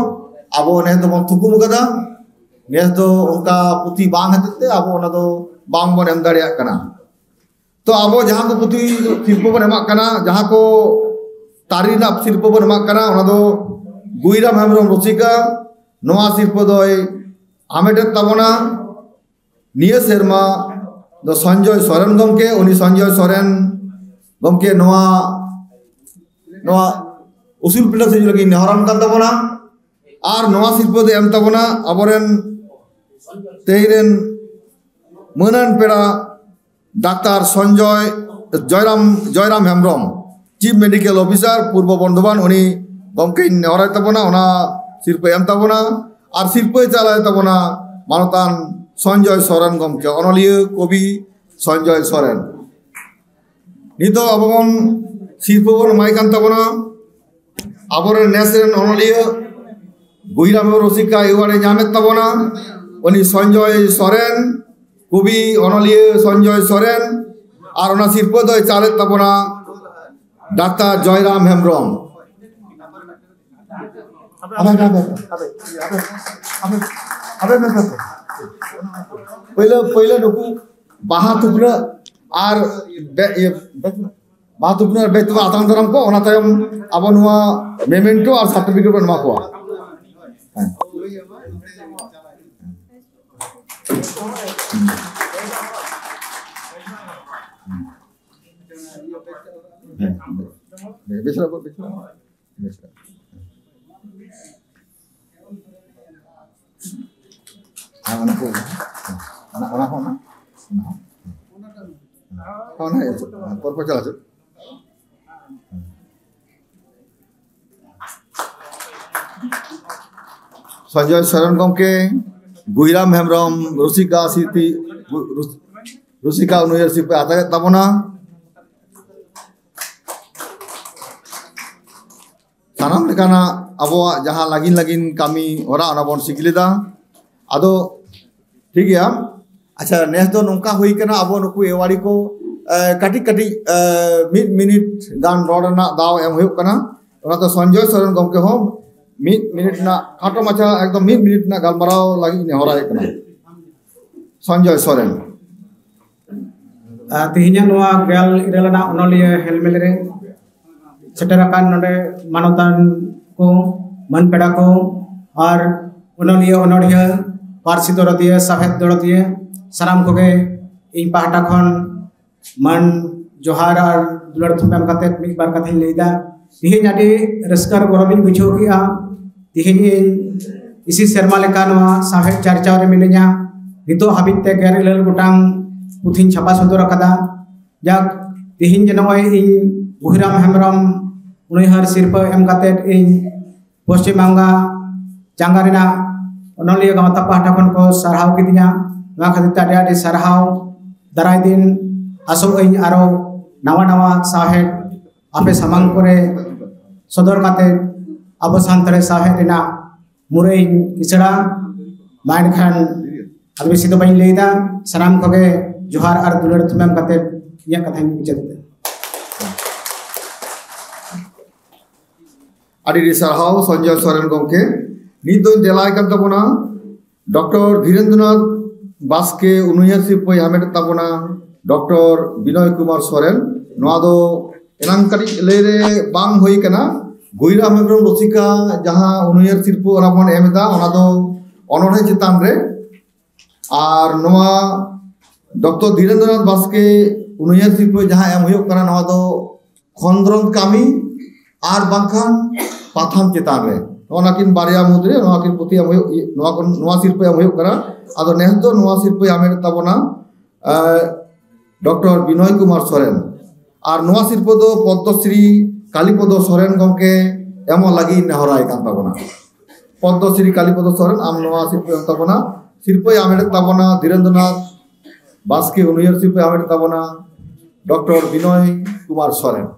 ᱟᱵᱚ ᱱᱮᱥ ᱫᱚᱵᱚᱱ ᱛᱷᱩᱠᱩᱢ ᱟᱠᱟᱫᱟ᱾ ᱱᱮᱥ ᱫᱚ ᱚᱱᱠᱟ ᱯᱩᱛᱷᱤ ᱵᱟᱝ ᱦᱚᱛᱮᱡ ᱛᱮ ᱟᱵᱚ ᱚᱱᱟ ᱫᱚ ᱵᱟᱝ ᱵᱚᱱ ᱮᱢ ᱫᱟᱲᱮᱭᱟᱜ ᱠᱟᱱᱟ᱾ ᱛᱚ ᱟᱵᱚ ᱡᱟᱦᱟᱸ ᱠᱚ ᱯᱩᱛᱷᱤ ᱥᱤᱨᱯᱟᱹ ᱵᱚᱱ ᱮᱢᱟᱜ ᱠᱟᱱᱟ, ᱡᱟᱦᱟᱸ ᱠᱚ ᱛᱟᱹᱨᱤ ᱨᱮᱱᱟᱜ ᱥᱤᱨᱯᱟᱹ ᱵᱚᱱ ᱮᱢᱟᱜ ᱠᱟᱱᱟ, ᱚᱱᱟ ᱫᱚ ᱜᱩᱭᱨᱟᱢ ᱦᱮᱢᱵᱨᱚᱢ ᱨᱩᱥᱤᱠᱟ ᱱᱚᱣᱟ ᱥᱤᱨᱯᱟᱹ ᱫᱚᱭ ᱦᱟᱢᱮᱴᱮᱫ ᱛᱟᱵᱚᱱᱟ᱾ ᱱᱤᱭᱟᱹ ᱥᱮᱨᱢᱟ ᱫᱚ ᱥᱚᱧᱡᱚᱭ ᱥᱚᱨᱮᱱ ᱜᱚᱢᱠᱮ, ᱩᱱᱤ ᱥᱚᱧᱡᱚᱭ ᱥᱚᱨᱮᱱ ᱜᱚᱢᱠᱮ ᱱᱚᱣᱟ, ᱱᱚᱣᱟ ᱩᱥᱩᱞ ᱯᱤᱸᱰᱟᱹ ᱥᱤᱨᱡᱚᱱ ᱞᱟᱹᱜᱤᱫ ᱱᱮᱦᱚᱨᱟᱱ ᱠᱟᱱ ᱛᱟᱵᱚᱱᱟ᱾ ᱟᱨ ᱱᱚᱣᱟ ᱥᱤᱨᱯᱟᱹ ᱫᱚ ᱮᱢ ᱛᱟᱵᱚᱱᱟ ᱟᱵᱚᱨᱮᱱ ᱛᱮᱦᱮᱧ ᱨᱮᱱ ᱢᱟᱹᱱᱟᱱ ᱯᱮᱲᱟ doctor Sanjay, Joyram, Joyram Hembrom, chip medical officer, Purba Bardhaman, ᱩᱱᱤ ᱜᱚᱢᱠᱮᱧ ᱱᱮᱦᱚᱨᱟᱭ ᱛᱟᱵᱚᱱᱟ, ᱚᱱᱟ ᱥᱤᱨᱯᱟᱹᱭ ᱮᱢ ᱛᱟᱵᱚᱱᱟ᱾ ᱟᱨ ᱥᱤᱨᱯᱟᱹᱭ ᱪᱟᱞᱟᱭ ᱛᱟᱵᱚᱱᱟ ᱢᱟᱱᱚᱛᱟᱱ ᱥᱚᱧᱡᱚᱭ ᱥᱚᱨᱮᱱ ᱜᱚᱢᱠᱮ, ᱚᱱᱚᱞᱤᱭᱟᱹ ᱠᱚᱵᱤ ᱥᱚᱧᱡᱚᱭ ᱥᱚᱨᱮᱱ᱾ ᱱᱤᱛᱚᱜ ᱟᱵᱚ ᱵᱚᱱ ᱥᱤᱨᱯᱟᱹ ᱵᱚᱱ ᱮᱢᱟᱭ ᱠᱟᱱ ᱛᱟᱵᱚᱱᱟ ᱟᱵᱚᱨᱮᱱ ᱱᱮᱥ ᱨᱮᱱ ᱚᱱᱚᱞᱤᱭᱟᱹ ᱜᱩᱭᱨᱟᱢ ᱨᱚᱥᱤᱠᱟ ᱮᱣᱟᱨᱰ ᱮ ᱧᱟᱢᱮᱫ ᱛᱟᱵᱚᱱᱟ, ᱩᱱᱤ ᱥᱚᱧᱡᱚᱭ ᱥᱚᱨᱮᱱ, ᱠᱚᱵᱤ ᱚᱱᱚᱞᱤᱭᱟᱹ ᱥᱚᱧᱡᱚᱭ ᱥᱚᱨᱮᱱ᱾ ᱟᱨ ᱚᱱᱟ ᱥᱤᱨᱯᱟᱹ ᱫᱚᱭ ᱪᱟᱞᱮᱫ ᱛᱟᱵᱚᱱᱟ ᱰᱟᱠᱛᱟᱨ ᱡᱚᱭᱨᱟᱢ ᱦᱮᱢᱵᱨᱚᱢ᱾ ᱟᱵᱮ, ᱟᱵᱮ, ᱟᱵᱮ, ᱟᱵᱮ, ᱟᱵᱮ, ᱟᱵᱮ, ᱟᱵᱮ, ᱟᱵᱮ, ᱟᱵᱮ, ᱟᱵᱮ, ᱟᱵᱮ᱾ ᱯᱳᱭᱞᱳ, ᱯᱳᱭᱞᱳ ᱱᱩᱠᱩ ᱵᱟᱦᱟ ᱛᱷᱩᱯᱱᱟᱹ ᱟᱨ ᱵᱮ-, ᱤᱭᱟᱹ, ᱵᱮ-, ᱵᱟᱦᱟ ᱛᱷᱩᱯᱱᱟᱹ ᱟᱨ ᱵᱮᱪ ᱛᱮᱵᱚᱱ ᱟᱛᱟᱝ ᱫᱟᱨᱟᱢ ᱠᱚᱣᱟ, ᱚᱱᱟ ᱛᱟᱭᱚᱢ ᱟᱵᱚ ᱱᱚᱣᱟ ᱢᱮᱢᱮᱱᱴᱳ ᱟᱨ ᱥᱟᱨᱴᱤᱯᱷᱤᱠᱮᱴ ᱵᱚᱱ ᱮᱢᱟ ᱠᱚᱣᱟ᱾ ᱦᱮᱸ᱾ ᱦᱮᱸ, ᱵᱮᱥ ᱨᱟᱠᱟᱵ, ᱵᱮᱥ ᱨᱟᱠᱟᱵ᱾ ᱵᱮᱥ ᱨᱟᱠᱟᱵ᱾ ᱦᱮᱸ, ᱚᱱᱟ ᱠᱚ, ᱚᱱᱟ, ᱚᱱᱟ ᱦᱚᱸ, ᱚᱱᱟ, ᱚᱱᱟ ᱦᱚᱸ᱾ ᱦᱮᱸ, ᱚᱱᱟ ᱦᱚᱸ, ᱯᱚᱨ ᱯᱚᱨ ᱪᱟᱞᱟᱜ ᱦᱚᱪᱚ᱾ ᱥᱚᱧᱡᱚᱭ ᱥᱚᱨᱮᱱ ᱜᱚᱢᱠᱮ, ᱜᱩᱭᱨᱟᱢ ᱦᱮᱢᱵᱨᱚᱢ, ᱨᱩᱥᱤᱠᱟ ᱥᱤᱨᱯᱤ, ᱨᱩᱥ-, ᱨᱩᱥᱤᱠᱟ ᱩᱱᱩᱭᱦᱟᱹᱨ ᱥᱤᱨᱯᱟᱹ ᱟᱛᱟᱨᱮᱫ ᱛᱟᱵᱚᱱᱟ᱾ ᱥᱟᱱᱟᱢ ᱞᱮᱠᱟᱱᱟᱜ ᱟᱵᱚᱣᱟᱜ ᱡᱟᱦᱟᱸ ᱞᱟᱹᱜᱤᱱ ᱞᱟᱹᱜᱤᱱ ᱠᱟᱹᱢᱤ ᱦᱚᱨᱟ, ᱚᱱᱟ ᱵᱚᱱ ᱥᱤᱜᱤᱞᱮᱫᱟ᱾ ᱟᱫᱚ ᱴᱷᱤᱠ ᱜᱮᱭᱟ᱾ ᱟᱪᱪᱷᱟ, ᱱᱮᱥ ᱫᱚ ᱱᱚᱝᱠᱟ ᱦᱩᱭ ᱠᱟᱱᱟ, ᱟᱵᱚ ᱱᱩᱠᱩ ᱮᱣᱟᱨᱤ ᱠᱚ, ᱮ, ᱠᱟᱹᱴᱤᱡ ᱠᱟᱹᱴᱤᱡ, ᱮ, ᱢᱤᱫ ᱢᱤᱱᱤᱴ ᱜᱟᱱ ᱨᱚᱲ ᱨᱮᱱᱟᱜ ᱫᱟᱣ ᱮᱢ ᱦᱩᱭᱩᱜ ᱠᱟᱱᱟ᱾ ᱚᱱᱟᱛᱮ ᱥᱚᱧᱡᱚᱭ ᱥᱚᱨᱮᱱ ᱜᱚᱢᱠᱮ ᱦᱚᱸ ᱢᱤᱫ ᱢᱤᱱᱤᱴ ᱨᱮᱱᱟᱜ, ᱠᱷᱟᱴᱚ ᱢᱟᱪᱷᱟ, ᱮᱠᱫᱚᱢ ᱢᱤᱫ ᱢᱤᱱᱤᱴ ᱨᱮᱱᱟᱜ ᱜᱟᱞᱢᱟᱨᱟᱣ ᱞᱟᱹᱜᱤᱫ ᱤᱧ ᱱᱮᱦᱚᱨᱟᱭᱮᱫ ᱠᱟᱱᱟ᱾ ᱥᱚᱧᱡᱚᱭ ᱥᱚᱨᱮᱱ᱾ ᱟᱨ ᱛᱮᱦᱮᱧᱟᱜ ᱱᱚᱣᱟ ᱜᱮᱞ ᱤᱨᱟᱹᱞ ᱟᱱᱟᱜ ᱚᱱᱚᱞᱤᱭᱟᱹ ᱦᱮᱞᱢᱮᱞ ᱨᱮ ᱥᱮᱴᱮᱨ ᱟᱠᱟᱱ ᱱᱚᱰᱮ ᱢᱟᱱᱚᱛᱟᱱ ᱠᱚ, ᱢᱟᱹᱱ ᱯᱮᱲᱟ ᱠᱚ, ᱟᱨ ᱚᱱᱚᱞᱤᱭᱟᱹ, ᱚᱱᱚᱲᱦᱤᱭᱟᱹ, ᱯᱟᱹᱨᱥᱤ ᱫᱚᱨᱚᱫᱤᱭᱟᱹ, ᱥᱟᱶᱦᱮᱫ ᱫᱚᱨᱚᱫᱤᱭᱟᱹ, ᱥᱟᱱᱟᱢ ᱠᱚᱜᱮ ᱤᱧ ᱯᱟᱦᱴᱟ ᱠᱷᱚᱱ ᱢᱟᱹᱱ ᱡᱚᱦᱟᱨ ᱟᱨ ᱫᱩᱞᱟᱹᱲ ᱛᱷᱩᱢ ᱮᱢ ᱠᱟᱛᱮ ᱢᱤᱫ ᱵᱟᱨ ᱠᱟᱛᱷᱟᱧ ᱞᱟᱹᱭᱫᱟ᱾ ᱛᱮᱦᱮᱧ ᱟᱹᱰᱤ ᱨᱟᱹᱥᱠᱟᱹ ᱟᱨ ᱜᱚᱨᱚᱵᱤᱧ ᱵᱩᱡᱷᱟᱹᱣ ᱠᱮᱜᱼᱟ᱾ ᱛᱮᱦᱮᱧ ᱤᱧ ᱤᱥᱤ ᱥᱮᱨᱢᱟ ᱞᱮᱠᱟ ᱱᱚᱣᱟ ᱥᱟᱶᱦᱮᱫ ᱪᱟᱨᱪᱟᱣ ᱨᱮ ᱢᱤᱱᱟᱹᱧᱟ᱾ ᱱᱤᱛᱚᱜ ᱦᱟᱹᱵᱤᱡ ᱛᱮ ᱜᱮᱞ ᱤᱨᱟᱹᱞ ᱜᱚᱴᱟᱝ ᱯᱩᱛᱷᱤᱧ ᱪᱷᱟᱯᱟ ᱥᱚᱫᱚᱨ ᱟᱠᱟᱫᱟ᱾ ᱡᱟᱠ, ᱛᱮᱦᱮᱧ ᱡᱮ ᱱᱚᱜᱼᱚᱭ ᱤᱧ ᱜᱩᱦᱤᱨᱟᱢ ᱦᱮᱢᱵᱨᱚᱢ ᱩᱱᱩᱭᱦᱟᱹᱨ ᱥᱤᱨᱯᱟᱹ ᱮᱢ ᱠᱟᱛᱮ ᱤᱧ ᱯᱚᱥᱪᱤᱢ ᱵᱟᱝᱞᱟ ᱪᱟᱸᱜᱟ ᱨᱮᱱᱟᱜ ᱚᱱᱚᱞᱤᱭᱟᱹ ᱜᱟᱶᱛᱟ ᱯᱟᱦᱴᱟ ᱠᱷᱚᱱ ᱠᱚ ᱥᱟᱨᱦᱟᱣ ᱠᱤᱫᱤᱧᱟ᱾ ᱱᱚᱣᱟ ᱠᱷᱟᱹᱛᱤᱨ ᱛᱮ ᱟᱹᱰᱤ ᱟᱹᱰᱤ ᱥᱟᱨᱦᱟᱣ᱾ ᱫᱟᱨᱟᱭ ᱫᱤᱱ ᱟᱥᱚᱜ ᱟᱹᱧ ᱟᱨᱚ ᱱᱟᱣᱟ ᱱᱟᱣᱟ ᱥᱟᱶᱦᱮᱫ ᱟᱯᱮ ᱥᱟᱢᱟᱝ ᱠᱚᱨᱮ ᱥᱚᱫᱚᱨ ᱠᱟᱛᱮ ᱟᱵᱚ ᱥᱟᱱᱛᱟᱲᱤ ᱥᱟᱶᱦᱮᱫ ᱨᱮᱱᱟᱜ ᱢᱩᱨᱟᱹᱭ ᱤᱧ ᱠᱤᱥᱟᱹᱲᱟ᱾ ᱢᱟ ᱮᱱᱠᱷᱟᱱ ᱟᱫᱚ ᱵᱮᱥᱤ ᱫᱚ ᱵᱟᱹᱧ ᱞᱟᱹᱭᱫᱟ, ᱥᱟᱱᱟᱢ ᱠᱚᱜᱮ ᱡᱚᱦᱟᱨ ᱟᱨ ᱫᱩᱞᱟᱹᱲ ᱛᱷᱩᱢ ᱮᱢ ᱠᱟᱛᱮ ᱤᱧᱟᱹᱜ ᱠᱟᱛᱷᱟᱧ ᱢᱩᱪᱟᱹᱫ ᱮᱫᱟ᱾ ᱟᱹᱰᱤ ᱟᱹᱰᱤ ᱥᱟᱨᱦᱟᱣ ᱥᱚᱧᱡᱚᱭ ᱥᱚᱨᱮᱱ ᱜᱚᱢᱠᱮ᱾ ᱱᱤᱛ ᱫᱚᱧ ᱫᱮᱞᱟᱭ ᱠᱟᱱ ᱛᱟᱵᱚᱱᱟ ᱰᱚᱠᱴᱚᱨ ᱫᱷᱤᱨᱮᱱᱫᱨᱚᱱᱟᱛᱷ ᱵᱟᱥᱠᱮ ᱩᱱᱩᱭᱦᱟᱹᱨ ᱥᱤᱨᱯᱟᱹᱭ ᱦᱟᱢᱮᱴ ᱛᱟᱵᱚᱱᱟ ᱰᱚᱠᱴᱚᱨ ᱵᱤᱱᱚᱭ ᱠᱩᱢᱟᱨ ᱥᱚᱨᱮᱱ᱾ ᱱᱚᱣᱟ ᱫᱚ ᱮᱱᱟᱝ ᱠᱟᱹᱴᱤᱡ ᱞᱟᱹᱭ ᱨᱮ ᱵᱟᱝ ᱦᱩᱭ ᱠᱟᱱᱟ, ᱜᱩᱭᱨᱟᱢ ᱦᱮᱢᱵᱨᱚᱢ ᱨᱩᱥᱤᱠᱟ ᱡᱟᱦᱟᱸ ᱩᱱᱩᱭᱦᱟᱹᱨ ᱥᱤᱨᱯᱟᱹ ᱚᱱᱟ ᱵᱚᱱ ᱮᱢ ᱮᱫᱟ, ᱚᱱᱟ ᱫᱚ ᱚᱱᱚᱬᱦᱮ ᱪᱮᱛᱟᱱ ᱨᱮ᱾ ᱟᱨ ᱱᱚᱣᱟ ᱰᱚᱠᱴᱚᱨ ᱫᱷᱤᱨᱮᱱᱫᱨᱚᱱᱟᱛᱷ ᱵᱟᱥᱠᱮ ᱩᱱᱩᱭᱦᱟᱹᱨ ᱥᱤᱨᱯᱟᱹ ᱡᱟᱦᱟᱸ ᱮᱢ ᱦᱩᱭᱩᱜ ᱠᱟᱱᱟ, ᱱᱚᱣᱟ ᱫᱚ ᱠᱷᱚᱸᱫᱽᱨᱚᱸᱫᱽ ᱠᱟᱹᱢᱤ ᱟᱨ ᱵᱟᱝᱠᱷᱟᱱ ᱯᱟᱛᱷᱟᱢ ᱪᱮᱛᱟᱱ ᱨᱮ᱾ ᱱᱚᱜᱼᱚ ᱱᱟᱠᱤᱱ ᱵᱟᱨᱭᱟ ᱢᱩᱫᱽᱨᱮ ᱱᱚᱣᱟ ᱠᱤᱱ ᱯᱩᱛᱷᱤ ᱮᱢ ᱦᱩᱭᱩᱜ, ᱱᱚᱣᱟ ᱠᱚ, ᱱᱚᱣᱟ ᱥᱤᱨᱯᱟᱹ ᱮᱢ ᱦᱩᱭᱩᱜ ᱠᱟᱱᱟ᱾ ᱟᱫᱚ ᱱᱮᱥ ᱫᱚ ᱱᱚᱣᱟ ᱥᱤᱨᱯᱟᱹᱭ ᱟᱢᱮᱴ ᱛᱟᱵᱚᱱᱟ, ᱟᱨ ᱰᱚᱠᱴᱚᱨ ᱵᱤᱱᱚᱭ ᱠᱩᱢᱟᱨ ᱥᱚᱨᱮᱱ᱾ ᱟᱨ ᱱᱚᱣᱟ ᱥᱤᱨᱯᱟᱹ ᱫᱚ ᱯᱚᱫᱽᱢᱚᱥᱨᱤ ᱠᱟᱞᱤᱯᱚᱫᱚ ᱥᱚᱨᱮᱱ ᱜᱚᱢᱠᱮ ᱮᱢᱚᱜ ᱞᱟᱹᱜᱤᱫ ᱱᱮᱦᱚᱨᱟᱭ ᱠᱟᱱ ᱛᱟᱵᱚᱱᱟ᱾ ᱯᱚᱫᱽᱢᱚᱥᱨᱤ ᱠᱟᱞᱤᱯᱚᱫᱚ ᱥᱚᱨᱮᱱ, ᱟᱢ ᱱᱚᱣᱟ ᱥᱤᱨᱯᱟᱹ ᱮᱢ ᱛᱟᱵᱚᱱᱟ᱾ ᱥᱤᱨᱯᱟᱹᱭ ᱟᱢᱮᱴ ᱛᱟᱵᱚᱱᱟ ᱫᱷᱤᱨᱮᱱᱫᱨᱚᱱᱟᱛᱷ ᱵᱟᱥᱠᱮ ᱩᱱᱩᱭᱦᱟᱹᱨ ᱥᱤᱨᱯᱟᱹᱭ ᱟᱢᱮᱴ ᱛᱟᱵᱚᱱᱟ ᱰᱚᱠᱴᱚᱨ ᱵᱤᱱᱚᱭ ᱠᱩᱢᱟᱨ ᱥᱚᱨᱮᱱ᱾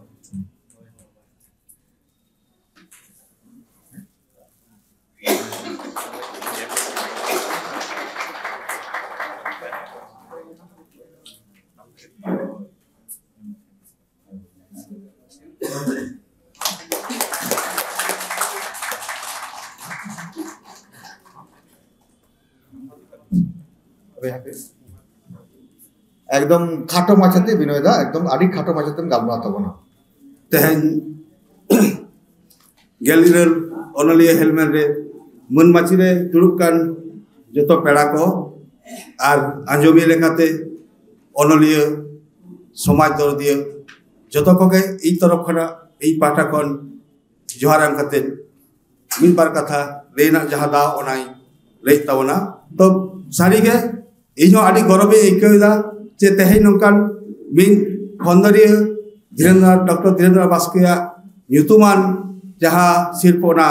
ᱮᱠᱫᱚᱢ ᱠᱷᱟᱴᱚ ᱢᱟᱪᱷᱟᱛᱮ ᱵᱤᱱᱚᱭ ᱫᱟ, ᱮᱠᱫᱚᱢ ᱟᱹᱰᱤ ᱠᱷᱟᱴᱚ ᱢᱟᱪᱷᱟᱛᱮᱢ ᱜᱟᱞᱢᱟᱨᱟᱣ ᱛᱟᱵᱚᱱᱟ᱾ ᱛᱮᱦᱮᱧ ᱜᱮᱞ ᱤᱨᱟᱹᱞ ᱚᱱᱚᱞᱤᱭᱟᱹ ᱦᱮᱞᱢᱮᱞ ᱨᱮ ᱢᱟᱹᱱ ᱢᱟᱹᱪᱤ ᱨᱮ ᱫᱩᱲᱩᱵ ᱠᱟᱱ ᱡᱚᱛᱚ ᱯᱮᱲᱟ ᱠᱚ ᱟᱨ ᱟᱸᱡᱚᱢᱤᱭᱟᱹ ᱞᱮᱠᱟᱛᱮ ᱚᱱᱚᱞᱤᱭᱟᱹ, ᱥᱚᱢᱟᱡᱽ ᱫᱚᱨᱚᱫᱤᱭᱟᱹ, ᱡᱚᱛᱚ ᱠᱚᱜᱮ ᱤᱧ ᱛᱚᱨᱚᱯ ᱠᱷᱚᱱᱟᱜ, ᱤᱧ ᱯᱟᱦᱴᱟ ᱠᱷᱚᱱ ᱡᱚᱦᱟᱨ ᱮᱢ ᱠᱟᱛᱮ ᱢᱤᱫ ᱵᱟᱨ ᱠᱟᱛᱷᱟ ᱞᱟᱹᱭ ᱨᱮᱱᱟᱜ ᱡᱟᱦᱟᱸ ᱫᱟᱣ, ᱚᱱᱟᱧ ᱞᱟᱹᱭᱮᱫ ᱛᱟᱵᱚᱱᱟ᱾ ᱛᱚ, ᱥᱟᱹᱨᱤᱜᱮ ᱤᱧ ᱦᱚᱸ ᱟᱹᱰᱤ ᱜᱚᱨᱚᱵᱤᱧ ᱟᱹᱭᱠᱟᱹᱣ ᱮᱫᱟ ᱡᱮ ᱛᱮᱦᱮᱧ ᱱᱚᱝᱠᱟᱱ ᱢᱤᱫ ᱠᱷᱚᱸᱫᱽᱨᱚᱸᱫᱤᱭᱟᱹ ᱫᱷᱤᱨᱮᱱᱫᱨᱚ, ᱰᱚᱠᱴᱚᱨ ᱫᱷᱤᱨᱮᱱᱫᱨᱚ ᱵᱟᱥᱠᱮᱭᱟᱜ ᱧᱩᱛᱩᱢᱟᱱ ᱡᱟᱦᱟᱸ ᱥᱤᱨᱯᱟᱹ, ᱚᱱᱟ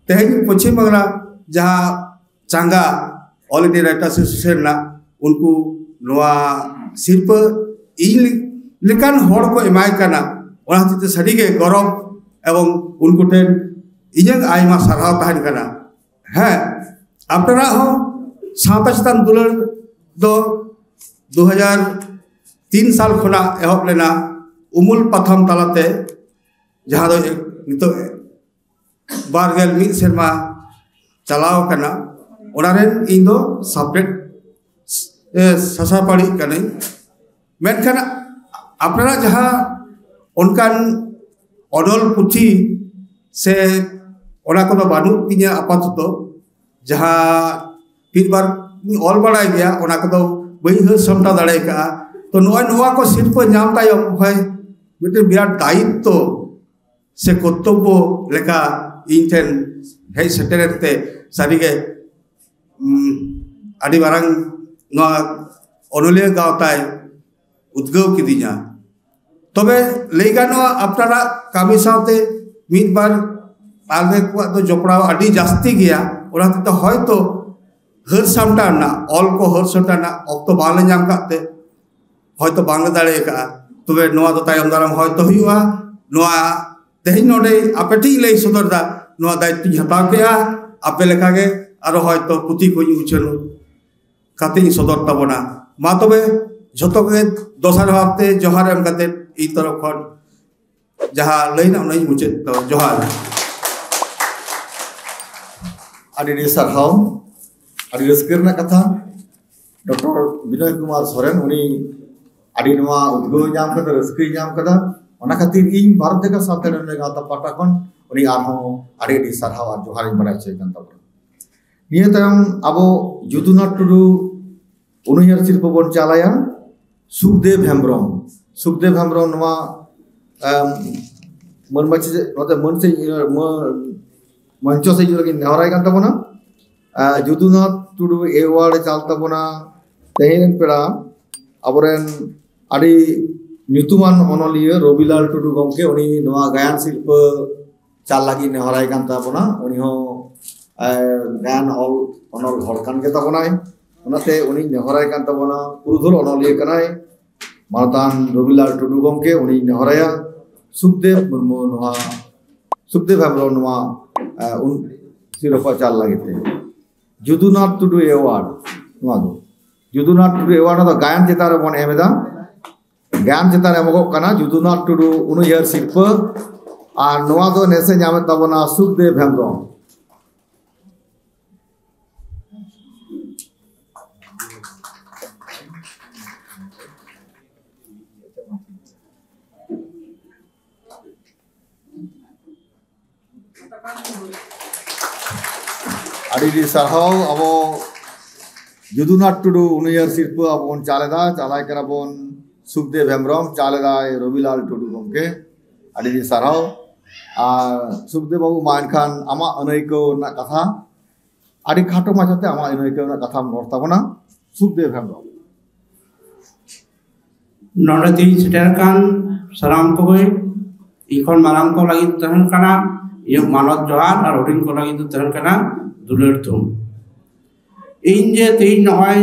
ᱛᱮᱦᱮᱧ ᱯᱚᱪᱷᱤᱢ ᱵᱟᱝᱞᱟ ᱡᱟᱦᱟᱸ ᱪᱟᱸᱜᱟ All India Writers Association ᱨᱮᱱᱟᱜ, ᱩᱱᱠᱩ ᱱᱚᱣᱟ ᱥᱤᱨᱯᱟᱹ ᱤᱧ ᱞᱮᱠᱟᱱ ᱦᱚᱲ ᱠᱚ ᱮᱢᱟᱭ ᱠᱟᱱᱟ᱾ ᱚᱱᱟ ᱦᱚᱛᱮᱡ ᱛᱮ ᱥᱟᱹᱨᱤᱜᱮ ᱜᱚᱨᱚᱵᱽ ᱮᱵᱚᱝ ᱩᱱᱠᱩ ᱴᱷᱮᱱ ᱤᱧᱟᱹᱜ ᱟᱭᱢᱟ ᱥᱟᱨᱦᱟᱣ ᱛᱟᱦᱮᱱ ᱠᱟᱱᱟ᱾ ᱦᱮᱸ, ᱟᱯᱱᱟᱨᱟᱜ ᱦᱚᱸ ᱥᱟᱶᱛᱟ ᱪᱮᱛᱟᱱ ᱫᱩᱞᱟᱹᱲ ᱫᱚ ᱫᱩ ᱦᱟᱡᱟᱨ ᱛᱤᱱ ᱥᱟᱞ ᱠᱷᱚᱱᱟᱜ ᱮᱦᱚᱵ ᱞᱮᱱᱟ, ᱩᱢᱩᱞ ᱯᱟᱛᱷᱟᱢ ᱛᱟᱞᱟᱛᱮ, ᱡᱟᱦᱟᱸ ᱫᱚ ᱱᱤᱛᱚᱜ ᱵᱟᱨ ᱜᱮᱞ ᱢᱤᱫ ᱥᱮᱨᱢᱟ ᱪᱟᱞᱟᱣ ᱟᱠᱟᱱᱟ᱾ ᱚᱱᱟ ᱨᱮᱱ ᱤᱧ ᱫᱚ ᱥᱟᱵᱡᱮᱠᱴ, ᱮ, ᱥᱟᱥᱟᱯᱟᱲᱤ ᱠᱟᱹᱱᱟᱹᱧ᱾ ᱢᱮᱱᱠᱷᱟᱱ ᱟᱯᱱᱟᱨᱟᱜ ᱡᱟᱦᱟᱸ ᱚᱱᱠᱟᱱ ᱚᱱᱚᱞ ᱯᱩᱛᱷᱤ ᱥᱮ ᱚᱱᱟ ᱠᱚᱫᱚ ᱵᱟᱹᱱᱩᱜ ᱛᱤᱧᱟᱹ ᱟᱯᱟᱛᱚᱛᱚ᱾ ᱡᱟᱦᱟᱸ ᱢᱤᱫ ᱵᱟᱨ ᱤᱧ ᱚᱞ ᱵᱟᱲᱟᱭ ᱜᱮᱭᱟ, ᱚᱱᱟ ᱠᱚᱫᱚ ᱵᱟᱹᱧ ᱦᱟᱹᱨ ᱥᱟᱢᱴᱟᱣ ᱫᱟᱲᱮ ᱟᱠᱟᱫᱼᱟ᱾ ᱛᱚ, ᱱᱚᱜᱼᱚᱭ ᱱᱚᱣᱟ ᱠᱚ ᱥᱤᱨᱯᱟᱹ ᱧᱟᱢ ᱛᱟᱭᱚᱢ ᱦᱚᱭ ᱢᱤᱫᱴᱮᱱ ᱵᱤᱨᱟᱴ ᱫᱟᱭᱤᱛᱛᱚ ᱥᱮ ᱠᱚᱨᱛᱚᱵᱵᱚ ᱞᱮᱠᱟ ᱤᱧ ᱴᱷᱮᱱ ᱦᱮᱡ ᱥᱮᱴᱮᱨᱮᱱ ᱛᱮ ᱥᱟᱹᱨᱤᱜᱮ, ᱩᱢ, ᱟᱹᱰᱤ ᱢᱟᱨᱟᱝ ᱱᱚᱣᱟ ᱚᱱᱚᱞᱤᱭᱟᱹ ᱜᱟᱶᱛᱟᱭ ᱩᱫᱽᱜᱟᱹᱣ ᱠᱤᱫᱤᱧᱟ᱾ ᱛᱚᱵᱮ ᱞᱟᱹᱭ ᱜᱟᱱᱚᱜᱼᱟ, ᱟᱯᱱᱟᱨᱟᱜ ᱠᱟᱹᱢᱤ ᱥᱟᱶᱛᱮ ᱢᱤᱫ ᱵᱟᱨ ᱟᱞᱮ ᱠᱚᱣᱟᱜ ᱫᱚ ᱡᱚᱯᱲᱟᱣ ᱟᱹᱰᱤ ᱡᱟᱹᱥᱛᱤ ᱜᱮᱭᱟ᱾ ᱚᱱᱟ ᱦᱚᱛᱮᱡ ᱛᱮ ᱦᱚᱭᱛᱚ ᱦᱟᱹᱨ ᱥᱟᱢᱴᱟᱣ ᱨᱮᱱᱟᱜ, ᱚᱞ ᱠᱚ ᱦᱟᱹᱨ ᱥᱟᱢᱴᱟᱣ ᱨᱮᱱᱟᱜ ᱚᱠᱛᱚ ᱵᱟᱝᱞᱮ ᱧᱟᱢ ᱠᱟᱜ ᱛᱮ ᱦᱚᱭᱛᱚ ᱵᱟᱝᱞᱮ ᱫᱟᱲᱮ ᱟᱠᱟᱫᱼᱟ᱾ ᱛᱚᱵᱮ ᱱᱚᱣᱟ ᱫᱚ ᱛᱟᱭᱚᱢ ᱫᱟᱨᱟᱢ ᱦᱚᱭᱛᱚ ᱦᱩᱭᱩᱜᱼᱟ᱾ ᱱᱚᱣᱟ ᱛᱮᱦᱮᱧ ᱱᱚᱰᱮ ᱟᱯᱮ ᱴᱷᱮᱱ ᱞᱟᱹᱭ ᱥᱚᱫᱚᱨ ᱮᱫᱟ, ᱱᱚᱣᱟ ᱫᱟᱭᱤᱛᱛᱚᱧ ᱦᱟᱛᱟᱣ ᱠᱮᱜᱼᱟ᱾ ᱟᱯᱮ ᱞᱮᱠᱟᱜᱮ ᱟᱨᱚ ᱦᱚᱭᱛᱚ ᱯᱩᱛᱷᱤ ᱠᱚᱧ ᱩᱪᱷᱟᱹᱱ ᱠᱟᱛᱮᱧ ᱥᱚᱫᱚᱨ ᱛᱟᱵᱚᱱᱟ᱾ ᱢᱟ ᱛᱚᱵᱮ ᱡᱷᱚᱛᱚ ᱜᱮ ᱫᱚᱥᱟᱨ ᱵᱷᱟᱵᱛᱮ ᱡᱚᱦᱟᱨ ᱮᱢ ᱠᱟᱛᱮ ᱤᱧ ᱛᱚᱨᱚᱯ ᱠᱷᱚᱱ ᱡᱟᱦᱟᱸ ᱞᱟᱹᱭ ᱨᱮᱱᱟᱜ ᱚᱱᱟᱧ ᱢᱩᱪᱟᱹᱫ ᱛᱟᱵᱚᱱᱟ᱾ ᱡᱚᱦᱟᱨ᱾ ᱟᱹᱰᱤ ᱟᱹᱰᱤ ᱥᱟᱨᱦᱟᱣ, ᱟᱹᱰᱤ ᱨᱟᱹᱥᱠᱟᱹ ᱨᱮᱱᱟᱜ ᱠᱟᱛᱷᱟ᱾ ᱰᱚᱠᱴᱚᱨ ᱵᱤᱱᱚᱭ ᱠᱩᱢᱟᱨ ᱥᱚᱨᱮᱱ, ᱩᱱᱤ ᱟᱹᱰᱤ ᱱᱚᱣᱟ ᱩᱫᱽᱜᱟᱹᱣ ᱧᱟᱢ ᱠᱟᱫᱟ, ᱨᱟᱹᱥᱠᱟᱹᱭ ᱧᱟᱢ ᱠᱟᱫᱟ᱾ ᱚᱱᱟ ᱠᱷᱟᱹᱛᱤᱨ ᱤᱧ ᱵᱷᱟᱨᱚᱛ ᱡᱟᱠᱟᱛ ᱥᱟᱶᱛᱟ ᱩᱱᱱᱚᱭᱚᱱ ᱜᱟᱶᱛᱟ ᱯᱟᱦᱴᱟ ᱠᱷᱚᱱ ᱩᱱᱤ ᱟᱨᱦᱚᱸ ᱟᱹᱰᱤ ᱟᱹᱰᱤ ᱥᱟᱨᱦᱟᱣ ᱟᱨ ᱡᱚᱦᱟᱨᱤᱧ ᱵᱟᱲᱟᱭ ᱦᱚᱪᱚᱭ ᱠᱟᱱ ᱛᱟᱵᱚᱱᱟ᱾ ᱱᱤᱭᱟᱹ ᱛᱟᱭᱚᱢ ᱟᱵᱚ ᱡᱩᱫᱩᱱᱟᱛᱷ ᱴᱩᱰᱩ ᱩᱱᱩᱭᱦᱟᱹᱨ ᱥᱤᱨᱯᱟᱹ ᱵᱚᱱ ᱪᱟᱞᱟᱭᱟ ᱥᱩᱠᱫᱮᱵ ᱦᱮᱢᱵᱨᱚᱢ᱾ ᱥᱩᱠᱫᱮᱵ ᱦᱮᱢᱵᱨᱚᱢ ᱱᱚᱣᱟ, ᱮᱢ, ᱢᱟᱹᱱ ᱢᱟᱹᱪᱤ-, ᱱᱚᱛᱮ ᱢᱟᱹᱱ ᱥᱮ-, ᱢᱟᱹ-, ᱢᱚᱧᱪᱚ ᱥᱮᱫ ᱞᱟᱹᱜᱤᱫ ᱱᱮᱦᱚᱨᱟᱭ ᱠᱟᱱ ᱛᱟᱵᱚᱱᱟ᱾ ᱮ, ᱡᱩᱫᱩᱱᱟᱛᱷ ᱴᱩᱰᱩ ᱮᱣᱟᱨᱰ ᱪᱟᱞ ᱛᱟᱵᱚᱱᱟ ᱛᱮᱦᱮᱧ ᱨᱮᱱ ᱯᱮᱲᱟ ᱟᱵᱚᱨᱮᱱ ᱟᱹᱰᱤ ᱧᱩᱛᱩᱢᱟᱱ ᱚᱱᱚᱞᱤᱭᱟᱹ ᱨᱚᱵᱤᱞᱟᱞ ᱴᱩᱰᱩ ᱜᱚᱢᱠᱮ, ᱩᱱᱤ ᱱᱚᱣᱟ ᱜᱟᱭᱟᱱ ᱥᱤᱨᱯᱟᱹ ᱪᱟᱞ ᱞᱟᱹᱜᱤᱫ ᱱᱮᱦᱚᱨᱟᱭ ᱠᱟᱱ ᱛᱟᱵᱚᱱᱟ᱾ ᱩᱱᱤ ᱦᱚᱸ, ᱮ, ᱜᱟᱭᱟᱱ ᱚᱞ ᱚᱱᱚᱞ ᱦᱚᱲ ᱠᱟᱱ ᱜᱮ ᱛᱟᱵᱚᱱᱟᱭ᱾ ᱚᱱᱟᱛᱮ ᱩᱱᱤ ᱱᱮᱦᱚᱨᱟᱭ ᱠᱟᱱ ᱛᱟᱵᱚᱱᱟ, ᱯᱩᱨᱩᱫᱷᱩᱞ ᱚᱱᱚᱞᱤᱭᱟᱹ ᱠᱟᱱᱟᱭ ᱢᱟᱱᱚᱛᱟᱱ ᱨᱚᱵᱤᱞᱟᱞ ᱴᱩᱰᱩ ᱜᱚᱢᱠᱮ, ᱩᱱᱤ ᱱᱮᱦᱚᱨᱟᱭᱟ ᱥᱩᱠᱫᱮᱵ ᱢᱩᱨᱢᱩ ᱱᱚᱣᱟ, ᱥᱩᱠᱫᱮᱵ ᱦᱮᱢᱵᱨᱚᱢ ᱱᱚᱣᱟ, ᱮ, ᱩᱱ ᱥᱤᱨᱳᱯᱟ ᱪᱟᱞ ᱞᱟᱹᱜᱤᱫ ᱛᱮ᱾ ᱡᱩᱫᱩᱱᱟᱛᱷ ᱴᱩᱰᱩ ᱮᱣᱟᱨᱰ, ᱱᱚᱣᱟ ᱫᱚ ᱡᱩᱫᱩᱱᱟᱛᱷ ᱴᱩᱰᱩ ᱮᱣᱟᱨᱰ, ᱱᱚᱣᱟ ᱫᱚ ᱜᱟᱭᱟᱱ ᱪᱮᱛᱟᱱ ᱨᱮᱵᱚᱱ ᱮᱢ ᱮᱫᱟ᱾ ᱜᱟᱭᱟᱱ ᱪᱮᱛᱟᱱ ᱨᱮ ᱮᱢᱚᱜᱚᱜ ᱠᱟᱱᱟ ᱡᱩᱫᱩᱱᱟᱛᱷ ᱴᱩᱰᱩ ᱩᱱᱩᱭᱦᱟᱹᱨ ᱥᱤᱨᱯᱟᱹ, ᱟᱨ ᱱᱚᱣᱟ ᱫᱚ ᱱᱮᱥᱮ ᱧᱟᱢᱮᱫ ᱛᱟᱵᱚᱱᱟ ᱥᱩᱠᱫᱮᱵ ᱦᱮᱢᱵᱨᱚᱢ᱾ ᱟᱹᱰᱤ ᱟᱹᱰᱤ ᱥᱟᱨᱦᱟᱣ᱾ ᱟᱵᱚ ᱡᱩᱫᱩᱱᱟᱛᱷ ᱴᱩᱰᱩ ᱩᱱᱩᱭᱦᱟᱹᱨ ᱥᱤᱨᱯᱟᱹ ᱟᱵᱚ ᱵᱚᱱ ᱪᱟᱞ ᱮᱫᱟ, ᱪᱟᱞᱟᱭ ᱠᱟᱱᱟ ᱵᱚᱱ ᱥᱩᱠᱫᱮᱵ ᱦᱮᱢᱵᱨᱚᱢ, ᱪᱟᱞ ᱮᱫᱟᱭ ᱨᱚᱵᱤᱞᱟᱞ ᱴᱩᱰᱩ ᱜᱚᱢᱠᱮ᱾ ᱟᱹᱰᱤ ᱟᱹᱰᱤ ᱥᱟᱨᱦᱟᱣ᱾ ᱟᱨ ᱥᱩᱠᱫᱮᱵ ᱵᱟᱹᱵᱩ, ᱢᱟ ᱮᱱᱠᱷᱟᱱ ᱟᱢᱟᱜ ᱟᱹᱱᱟᱹᱭᱠᱟᱹᱣ ᱨᱮᱱᱟᱜ ᱠᱟᱛᱷᱟ, ᱟᱹᱰᱤ ᱠᱷᱟᱴᱚ ᱢᱟᱪᱷᱟᱛᱮ ᱟᱢᱟᱜ ᱟᱹᱱᱟᱹᱭᱠᱟᱹᱣ ᱨᱮᱱᱟᱜ ᱠᱟᱛᱷᱟᱢ ᱨᱚᱲ ᱛᱟᱵᱚᱱᱟ᱾ ᱥᱩᱠᱫᱮᱵ ᱦᱮᱢᱵᱨᱚᱢ᱾ ᱱᱚᱰᱮ ᱛᱤᱧ ᱥᱮᱴᱮᱨ ᱟᱠᱟᱱ ᱥᱟᱱᱟᱢ ᱠᱚᱜᱮ, ᱤᱧ ᱠᱷᱚᱱ ᱢᱟᱨᱟᱝ ᱠᱚ ᱞᱟᱹᱜᱤᱫ ᱫᱚ ᱛᱟᱦᱮᱱ ᱠᱟᱱᱟ ᱤᱧᱟᱹᱜ ᱢᱟᱱᱚᱛ ᱡᱚᱦᱟᱨ, ᱟᱨ ᱦᱩᱰᱤᱧ ᱠᱚ ᱞᱟᱹᱜᱤᱫ ᱫᱚ ᱛᱟᱦᱮᱱ ᱠᱟᱱᱟ ᱫᱩᱞᱟᱹᱲ ᱛᱷᱩᱢ᱾ ᱤᱧ ᱡᱮ ᱛᱮᱦᱮᱧ ᱱᱚᱜᱼᱚᱭ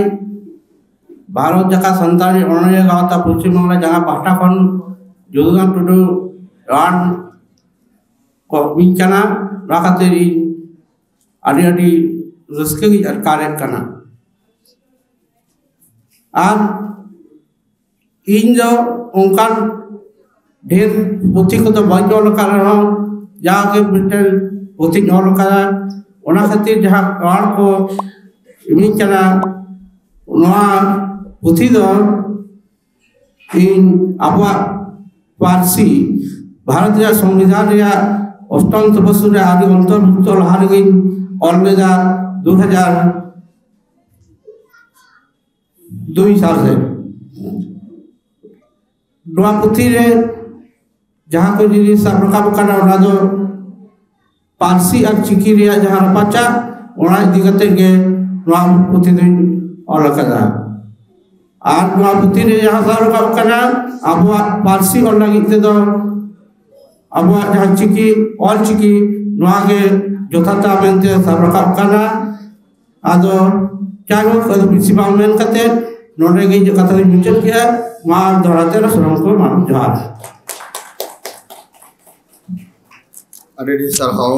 ᱵᱷᱟᱨᱚᱛ ᱡᱟᱠᱟᱛ ᱥᱟᱱᱛᱟᱲᱤ ᱚᱱᱚᱞᱤᱭᱟᱹ ᱜᱟᱶᱛᱟ ᱯᱚᱥᱪᱤᱢ ᱵᱟᱝᱞᱟ ᱡᱟᱸᱜᱟ ᱯᱟᱦᱴᱟ ᱠᱷᱚᱱ ᱡᱚᱫᱩᱨᱟᱢ ᱴᱩᱰᱩ ᱮᱣᱟᱨᱰ ᱠᱚ ᱤᱧ ᱠᱟᱱᱟ, ᱱᱚᱣᱟ ᱠᱷᱟᱹᱛᱤᱨ ᱤᱧ ᱟᱹᱰᱤ ᱟᱹᱰᱤ ᱨᱟᱹᱥᱠᱟᱹ ᱜᱤᱧ ᱟᱴᱠᱟᱨᱮᱫ ᱠᱟᱱᱟ᱾ ᱟᱨ ᱤᱧ ᱫᱚ ᱚᱱᱠᱟᱱ ᱰᱷᱮᱨ ᱯᱩᱛᱷᱤ ᱠᱚᱫᱚ ᱵᱟᱹᱧ ᱚᱞ ᱟᱠᱟᱫ ᱨᱮᱦᱚᱸ, ᱡᱟᱜᱮ ᱢᱤᱫᱴᱮᱱ ᱯᱩᱛᱷᱤᱧ ᱚᱞ ᱟᱠᱟᱫᱟ᱾ ᱚᱱᱟ ᱠᱷᱟᱹᱛᱤᱨ ᱡᱟᱦᱟᱸ ᱮᱣᱟᱨᱰ ᱠᱚ ᱤᱢᱟᱹᱧ ᱠᱟᱱᱟ, ᱱᱚᱣᱟ ᱯᱩᱛᱷᱤ ᱫᱚ ᱤᱧ ᱟᱵᱚᱣᱟᱜ ᱯᱟᱹᱨᱥᱤ ᱵᱷᱟᱨᱚᱛ ᱨᱮᱭᱟᱜ ᱥᱚᱝᱵᱤᱫᱷᱟᱱ ᱨᱮᱭᱟᱜ ᱚᱥᱴᱚᱢ ᱛᱚᱯᱚᱥᱤᱞ ᱨᱮ ᱟᱹᱰᱤ ᱚᱱᱛᱚᱨᱵᱷᱩᱠᱛᱚ ᱞᱟᱦᱟ ᱨᱮᱜᱮᱧ ᱚᱞ ᱞᱮᱫᱟ, ᱫᱩ ᱦᱟᱡᱟᱨ ᱫᱩᱭ ᱥᱟᱞ ᱨᱮ᱾ ᱱᱚᱣᱟ ᱯᱩᱛᱷᱤ ᱨᱮ ᱡᱟᱦᱟᱸ ᱠᱚ ᱡᱤᱱᱤᱥ ᱥᱟᱵ ᱨᱟᱠᱟᱵ ᱟᱠᱟᱱᱟ, ᱚᱱᱟ ᱫᱚ ᱯᱟᱹᱨᱥᱤ ᱟᱨ ᱪᱤᱠᱤ ᱨᱮᱭᱟᱜ ᱡᱟᱦᱟᱸ ᱨᱟᱯᱟᱪᱟᱜ, ᱚᱱᱟ ᱤᱫᱤ ᱠᱟᱛᱮ ᱜᱮ ᱱᱚᱣᱟ ᱯᱩᱛᱷᱤ ᱫᱚᱧ ᱚᱞ ᱟᱠᱟᱫᱟ᱾ ᱟᱨ ᱱᱚᱣᱟ ᱯᱩᱛᱷᱤ ᱨᱮ ᱡᱟᱦᱟᱸ ᱥᱟᱵ ᱨᱟᱠᱟᱵ ᱠᱟᱱᱟ, ᱟᱵᱚᱣᱟᱜ ᱯᱟᱹᱨᱥᱤ ᱚᱞ ᱞᱟᱹᱜᱤᱫ ᱛᱮᱫᱚ ᱟᱵᱚᱣᱟᱜ ᱡᱟᱦᱟᱸ ᱪᱤᱠᱤ, ᱚᱞ ᱪᱤᱠᱤ, ᱱᱚᱣᱟ ᱜᱮ ᱡᱚᱛᱷᱟᱛᱟ ᱢᱮᱱᱛᱮ ᱥᱟᱵ ᱨᱟᱠᱟᱵ ᱠᱟᱱᱟ᱾ ᱟᱫᱚ ᱡᱟᱭᱦᱳᱠ, ᱟᱫᱚ ᱵᱮᱥᱤ ᱵᱟᱝ ᱢᱮᱱ ᱠᱟᱛᱮ ᱱᱚᱰᱮ ᱜᱮ ᱤᱧᱟᱹᱜ ᱠᱟᱛᱷᱟ ᱫᱚᱧ ᱢᱩᱪᱟᱹᱫ ᱠᱮᱫᱟ᱾ ᱢᱟ ᱫᱚᱦᱲᱟ ᱛᱮ ᱥᱟᱱᱟᱢ ᱠᱚ ᱢᱟ ᱡᱚᱦᱟᱨ᱾ ᱟᱹᱰᱤ ᱟᱹᱰᱤ ᱥᱟᱨᱦᱟᱣ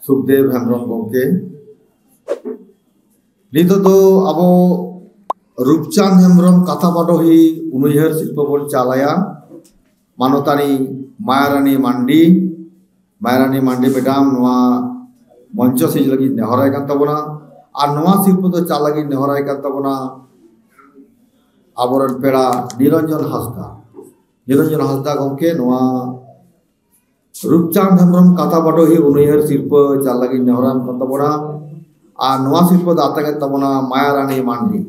ᱥᱩᱠᱫᱮᱵ ᱦᱮᱢᱵᱨᱚᱢ ᱜᱚᱢᱠᱮ᱾ ᱱᱤᱛᱚᱜ ᱫᱚ ᱟᱵᱚ ᱨᱩᱯᱪᱟᱸᱫᱽ ᱦᱮᱢᱵᱨᱚᱢ ᱠᱟᱛᱷᱟ ᱵᱟᱰᱚᱦᱤ ᱩᱱᱩᱭᱦᱟᱹᱨ ᱥᱤᱨᱯᱟᱹ ᱵᱚᱱ ᱪᱟᱞᱟᱭᱟ᱾ ᱢᱟᱱᱚᱛᱟᱱᱤ ᱢᱟᱭᱟᱨᱟᱱᱤ ᱢᱟᱱᱰᱤ, ᱢᱟᱭᱟᱨᱟᱱᱤ ᱢᱟᱱᱰᱤ ᱢᱮᱰᱟᱢ ᱱᱚᱣᱟ ᱢᱚᱧᱪᱚ ᱥᱤᱡ ᱞᱟᱹᱜᱤᱫ ᱱᱮᱦᱚᱨᱟᱭ ᱠᱟᱱ ᱛᱟᱵᱚᱱᱟ᱾ ᱟᱨ ᱱᱚᱣᱟ ᱥᱤᱨᱯᱟᱹ ᱫᱚ ᱪᱟᱞ ᱞᱟᱹᱜᱤᱫ ᱱᱮᱦᱚᱨᱟᱭ ᱠᱟᱱ ᱛᱟᱵᱚᱱᱟ ᱟᱵᱚᱨᱮᱱ ᱯᱮᱲᱟ ᱱᱤᱨᱚᱧᱡᱚᱱ ᱦᱟᱸᱥᱫᱟ᱾ ᱱᱤᱨᱚᱧᱡᱚᱱ ᱦᱟᱸᱥᱫᱟ ᱜᱚᱢᱠᱮ, ᱱᱚᱣᱟ ᱨᱩᱯᱪᱟᱸᱫᱽ ᱦᱮᱢᱵᱨᱚᱢ ᱠᱟᱛᱷᱟ ᱵᱟᱰᱚᱦᱤ ᱩᱱᱩᱭᱦᱟᱹᱨ ᱥᱤᱨᱯᱟᱹ ᱪᱟᱞ ᱞᱟᱹᱜᱤᱫ ᱱᱮᱦᱚᱨᱟᱭ ᱠᱟᱱ ᱛᱟᱵᱚᱱᱟ᱾ ᱟᱨ ᱱᱚᱣᱟ ᱥᱤᱨᱯᱟᱹ ᱫᱚ ᱟᱛᱟᱝ ᱮᱫ ᱛᱟᱵᱚᱱᱟ ᱢᱟᱭᱟᱨᱟᱱᱤ ᱢᱟᱱᱰᱤ᱾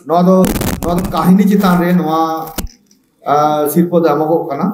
ᱱᱚᱣᱟ ᱫᱚ ᱱᱚᱣᱟ ᱫᱚ ᱠᱟᱹᱦᱱᱤ ᱪᱮᱛᱟᱱ ᱨᱮ ᱱᱚᱣᱟ ᱟᱨ ᱥᱤᱨᱯᱟᱹ ᱫᱚ ᱮᱢᱚᱜᱚᱜ ᱠᱟᱱᱟ᱾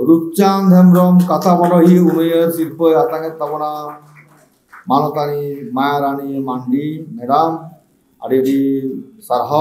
ᱨᱩᱯᱪᱟᱸᱫᱽ ᱦᱮᱢᱵᱨᱚᱢ ᱠᱟᱛᱷᱟ ᱵᱟᱰᱚᱦᱤ ᱩᱱᱩᱭᱟᱹᱨ ᱥᱤᱨᱯᱟᱹᱭ ᱟᱛᱟᱝ ᱮᱫ ᱛᱟᱵᱚᱱᱟ ᱢᱟᱱᱚᱛᱟᱱᱤ ᱢᱟᱭᱟᱨᱟᱱᱤ ᱢᱟᱱᱰᱤ ᱢᱮᱰᱟᱢ, ᱟᱹᱰᱤ ᱟᱹᱰᱤ ᱥᱟᱨᱦᱟᱣ᱾